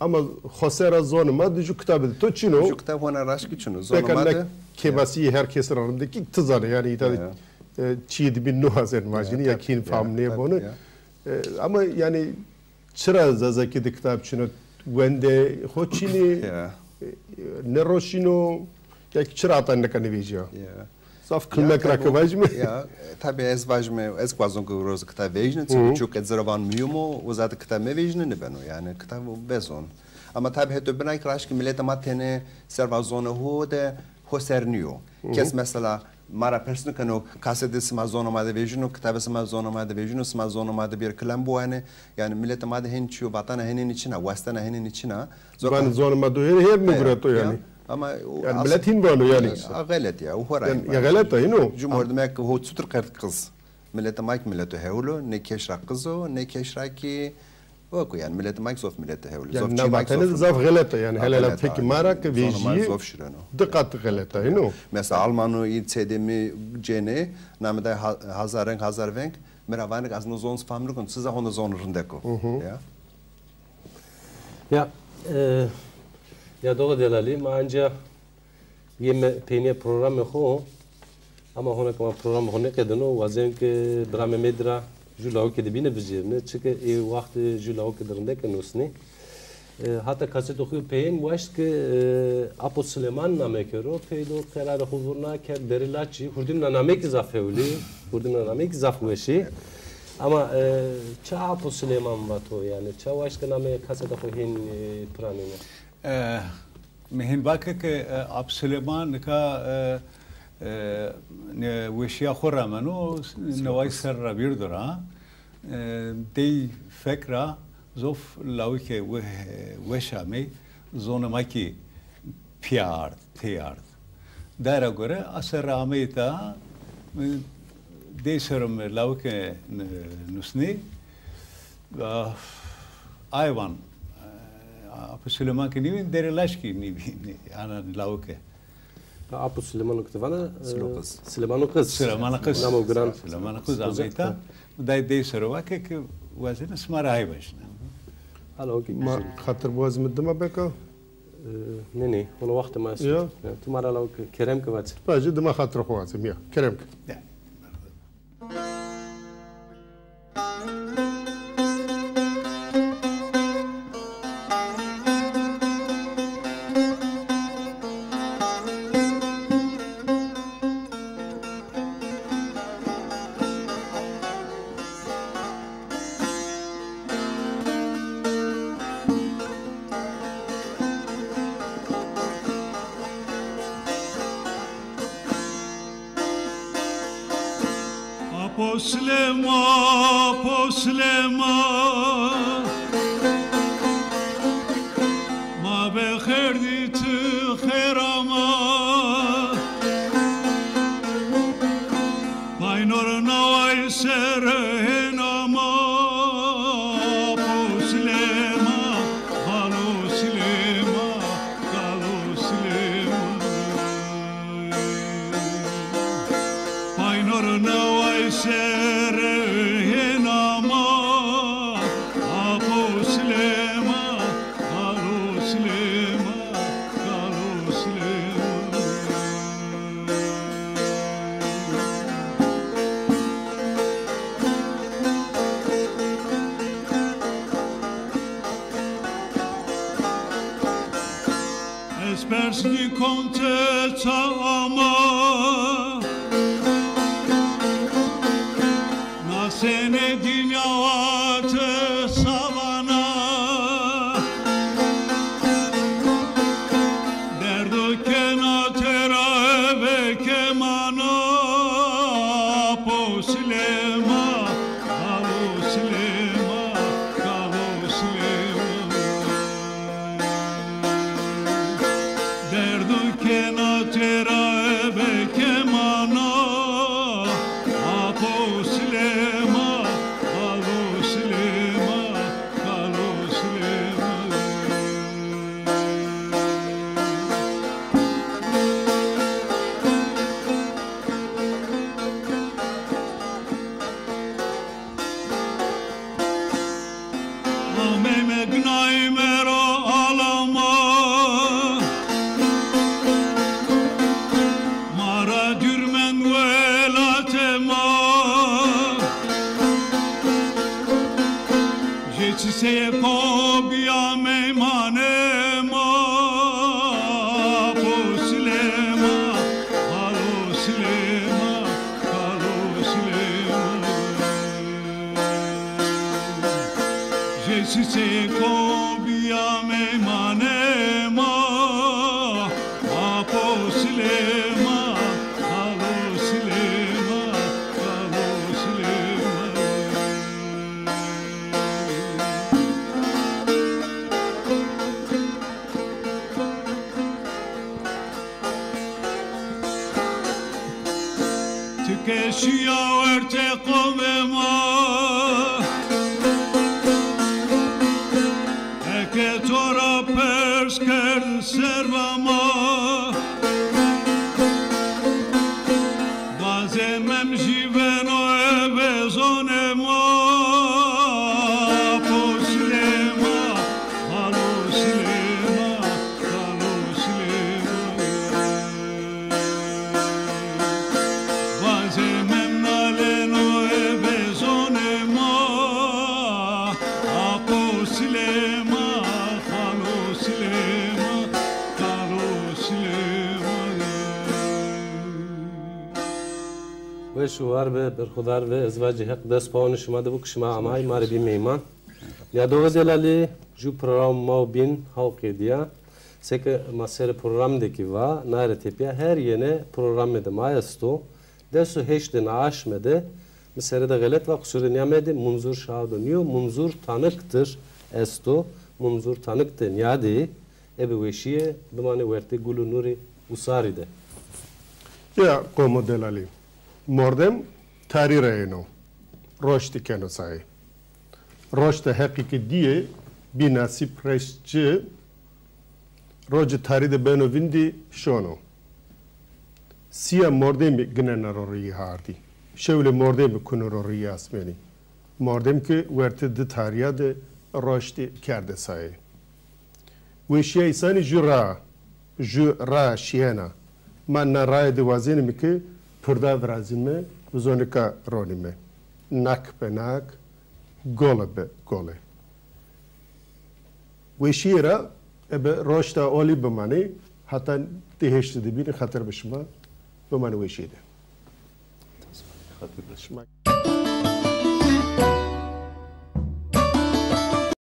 Ama xosera zonê ma di jû kitabî de to çin o. Jû kitab hona raşt kî çin o. Zonê ma de. Kêbasî yê her kesî ra rindekî ti zanê. Yanî îta de, e, çîyê de bîn nêwazenê vajînê ya kî hîn fam nêbonê. E, ama yanî çira Zazakî de kitab çin o, wendê xo çin ê, e, nêroşîno, ya kî çira ata nika nêvejîya? Ya. Daf kilmek ra ke vajîme. Ya, tabî ez vajîme, ez wazon ke roz kitab vejîne, çunke ço ke ci ra van muhîm o, o zate kitab mevejîne nêbeno. Yanî kitab o bes on. Ama tabî heto bina kî raşt kî miletê ma tenê serva zonê ho de ho ser nîyo. Kes mesela ma ra pers nêkeno, kasetê sima zonê ma de vejîno, kitabê sima zonê ma de vejîno, sima zonê ma de bir kilam biwanê. Yanî miletê ma de hên çîyo vatena henênî çin a, wastena henênî çin a. Van zonê ma do hên her nêgureto yanî. Ama yanî milet hîn vano yanî. A, xelet ya, o xo ra. Yanî ya xelet a, hîn o. Cumhur demek ho çutir qerd qiz. Miletê ma kî mileto hewl o, nê keş ra qiz o, nê keş ra kî weko yanî miletê ma kî zof miletê hewl o. Yanî zof na çî ma kî vatene zof zaf xelet a yanî. Hele la fekê ma ra ke vejîyî di qat xelet a, hîn o. Mesela Almano î çedê mi cênê, namê day ha-, hazar reng, hazar veng, mi ra vanê ke ez no zon fam nêkon, siza honde zon rindek o. Ya. Ya, e, ya doğa delalî, ma anca yeme peynîya programê xo, ama hona ke ma programê xo nêqedeno, wazên ke bira Mehmedî ra jû lawike de bîne bicêrine, çike ê waxt jû lawike de rindeke nusnê. E, hata kaseto xo peyên waşt ke, e, Apo Silêman name kero, pey do qerarê xo vurna kerd Derê Laçî, hurdîmna nameyê kî zaf hewlî, hurdîmna nameyê kî zaf weşî. Ama, e, ça Apo Silêman vato, yanî ça waşt ke nameyê kaseta xo hên, e, piranêne? E, mi hên vake ke, e, Apo Silêman nika, e, e, ne weşîya xo rameno, neway serr ra vîrdo ra. E, dey fek ra zof lawike we-, weş amey, zonê ma kî pîya ard, tey ard. Dayra gore a serre ameyî ta, e, dey ser o mi lawike n-, nusnê. A, ay van, e, Apo Silêman kî nîvîn, Derê Laç kî nîvîn, ana lawike. Apo Silêmano ke ti vana, e, Silêmano Qiz. Silêmano Qiz. Silêmano Qiz. Namo giran. Silêmano Qiz ameyî ta. Day dey ser o vake ke wazêne sima ra ay vajîne. Hala okey. Ma xatir biwazîme dima beka. E, nê, nê, hona wextê ma esto. Ya. Ya, ti ma ra law ke, kerem ke vace. Vacî dima xatir xo wazîme ya. Kerem ke. Ya. Apo Silêma, Apo Silêma, ma be xêr dî ti xêr ama. Paynor naway ser hên ama, Apo Silêma, Xalo Silêma, Xalo Silêma. Paynor naway ser hên ama, Apo Silêma, Xalo Silêma, Xalo Silêma. Ez pers nîkon ti ça ama, na senê dinya wa ti sa vana. Derdo kena tera eve kemana, Apo Silêma, Xalo Silêma, Xalo Silêma. Derdo kena tera eve kemana, Apo Silêma, Xalo Silêma, Xalo Silêma. Ameyme ginayme ro alama, ma ra dûr mend welatê ma. Jê çiseyêko bîya meymanê ma. Apo Silêma, Xalo Silêma. Çiçeko bîya meymanê ma, Apo Silêma, Xalo Silêma, Xalo Silêma. Ti ke şîya wertê qomê ma, eke to ra pers kerd serva ma, Vazê Mem jî beno eve zonê ma. Apo Silêma, Xalo Silêma, Xalo Silêma. Vazê Mem naleno eve zonê ma. Apo Silêma, Xalo Silêma, Xalo Silêma. Weş û war be, berxudar be. Ez vacî Heq dest pawanê şima de bo ke şima amay ma rê bî meyman. Nîyadoxê delalî, jû program ma û bîn hawq êdîya. Seke ma serê program de kî va, naye ra tepîya her yene programê de ma esto. Des û heşt de na aşme de, mi sere de xelet va, qusur de nîyamedê, Munzur Şahido nîyo, Munzur Tanık'tır esto. Munzur Tanık de nîyadê, ebe weşîye bimanê wertê gul û nûrê usarî de. Ya qomo delalî. Mordem tarî ra êno. Roştî keno sayê. Roşta Heqî ke dîyê, bî nasîb reşt ci, rocê tarî de beno vindî şono. Sîya mordemî ginena ro rîyê hardî. Şewlê mordemî kuno ro rîyê asmenî. Mordem ke wertê di tarîya de roştî kerde sayê. Weşîya îsanî jû ra, jû ra şîyena. Ma na raye de wazenîme ke pirda virazîme, bizonê ka ronîme. Nak be nak, gole be gole. Weşîye ra ebe roşta olî bimanê, heta di heştî de bînî, xatir be şima, bimanê weşîye de. Xatir be şima.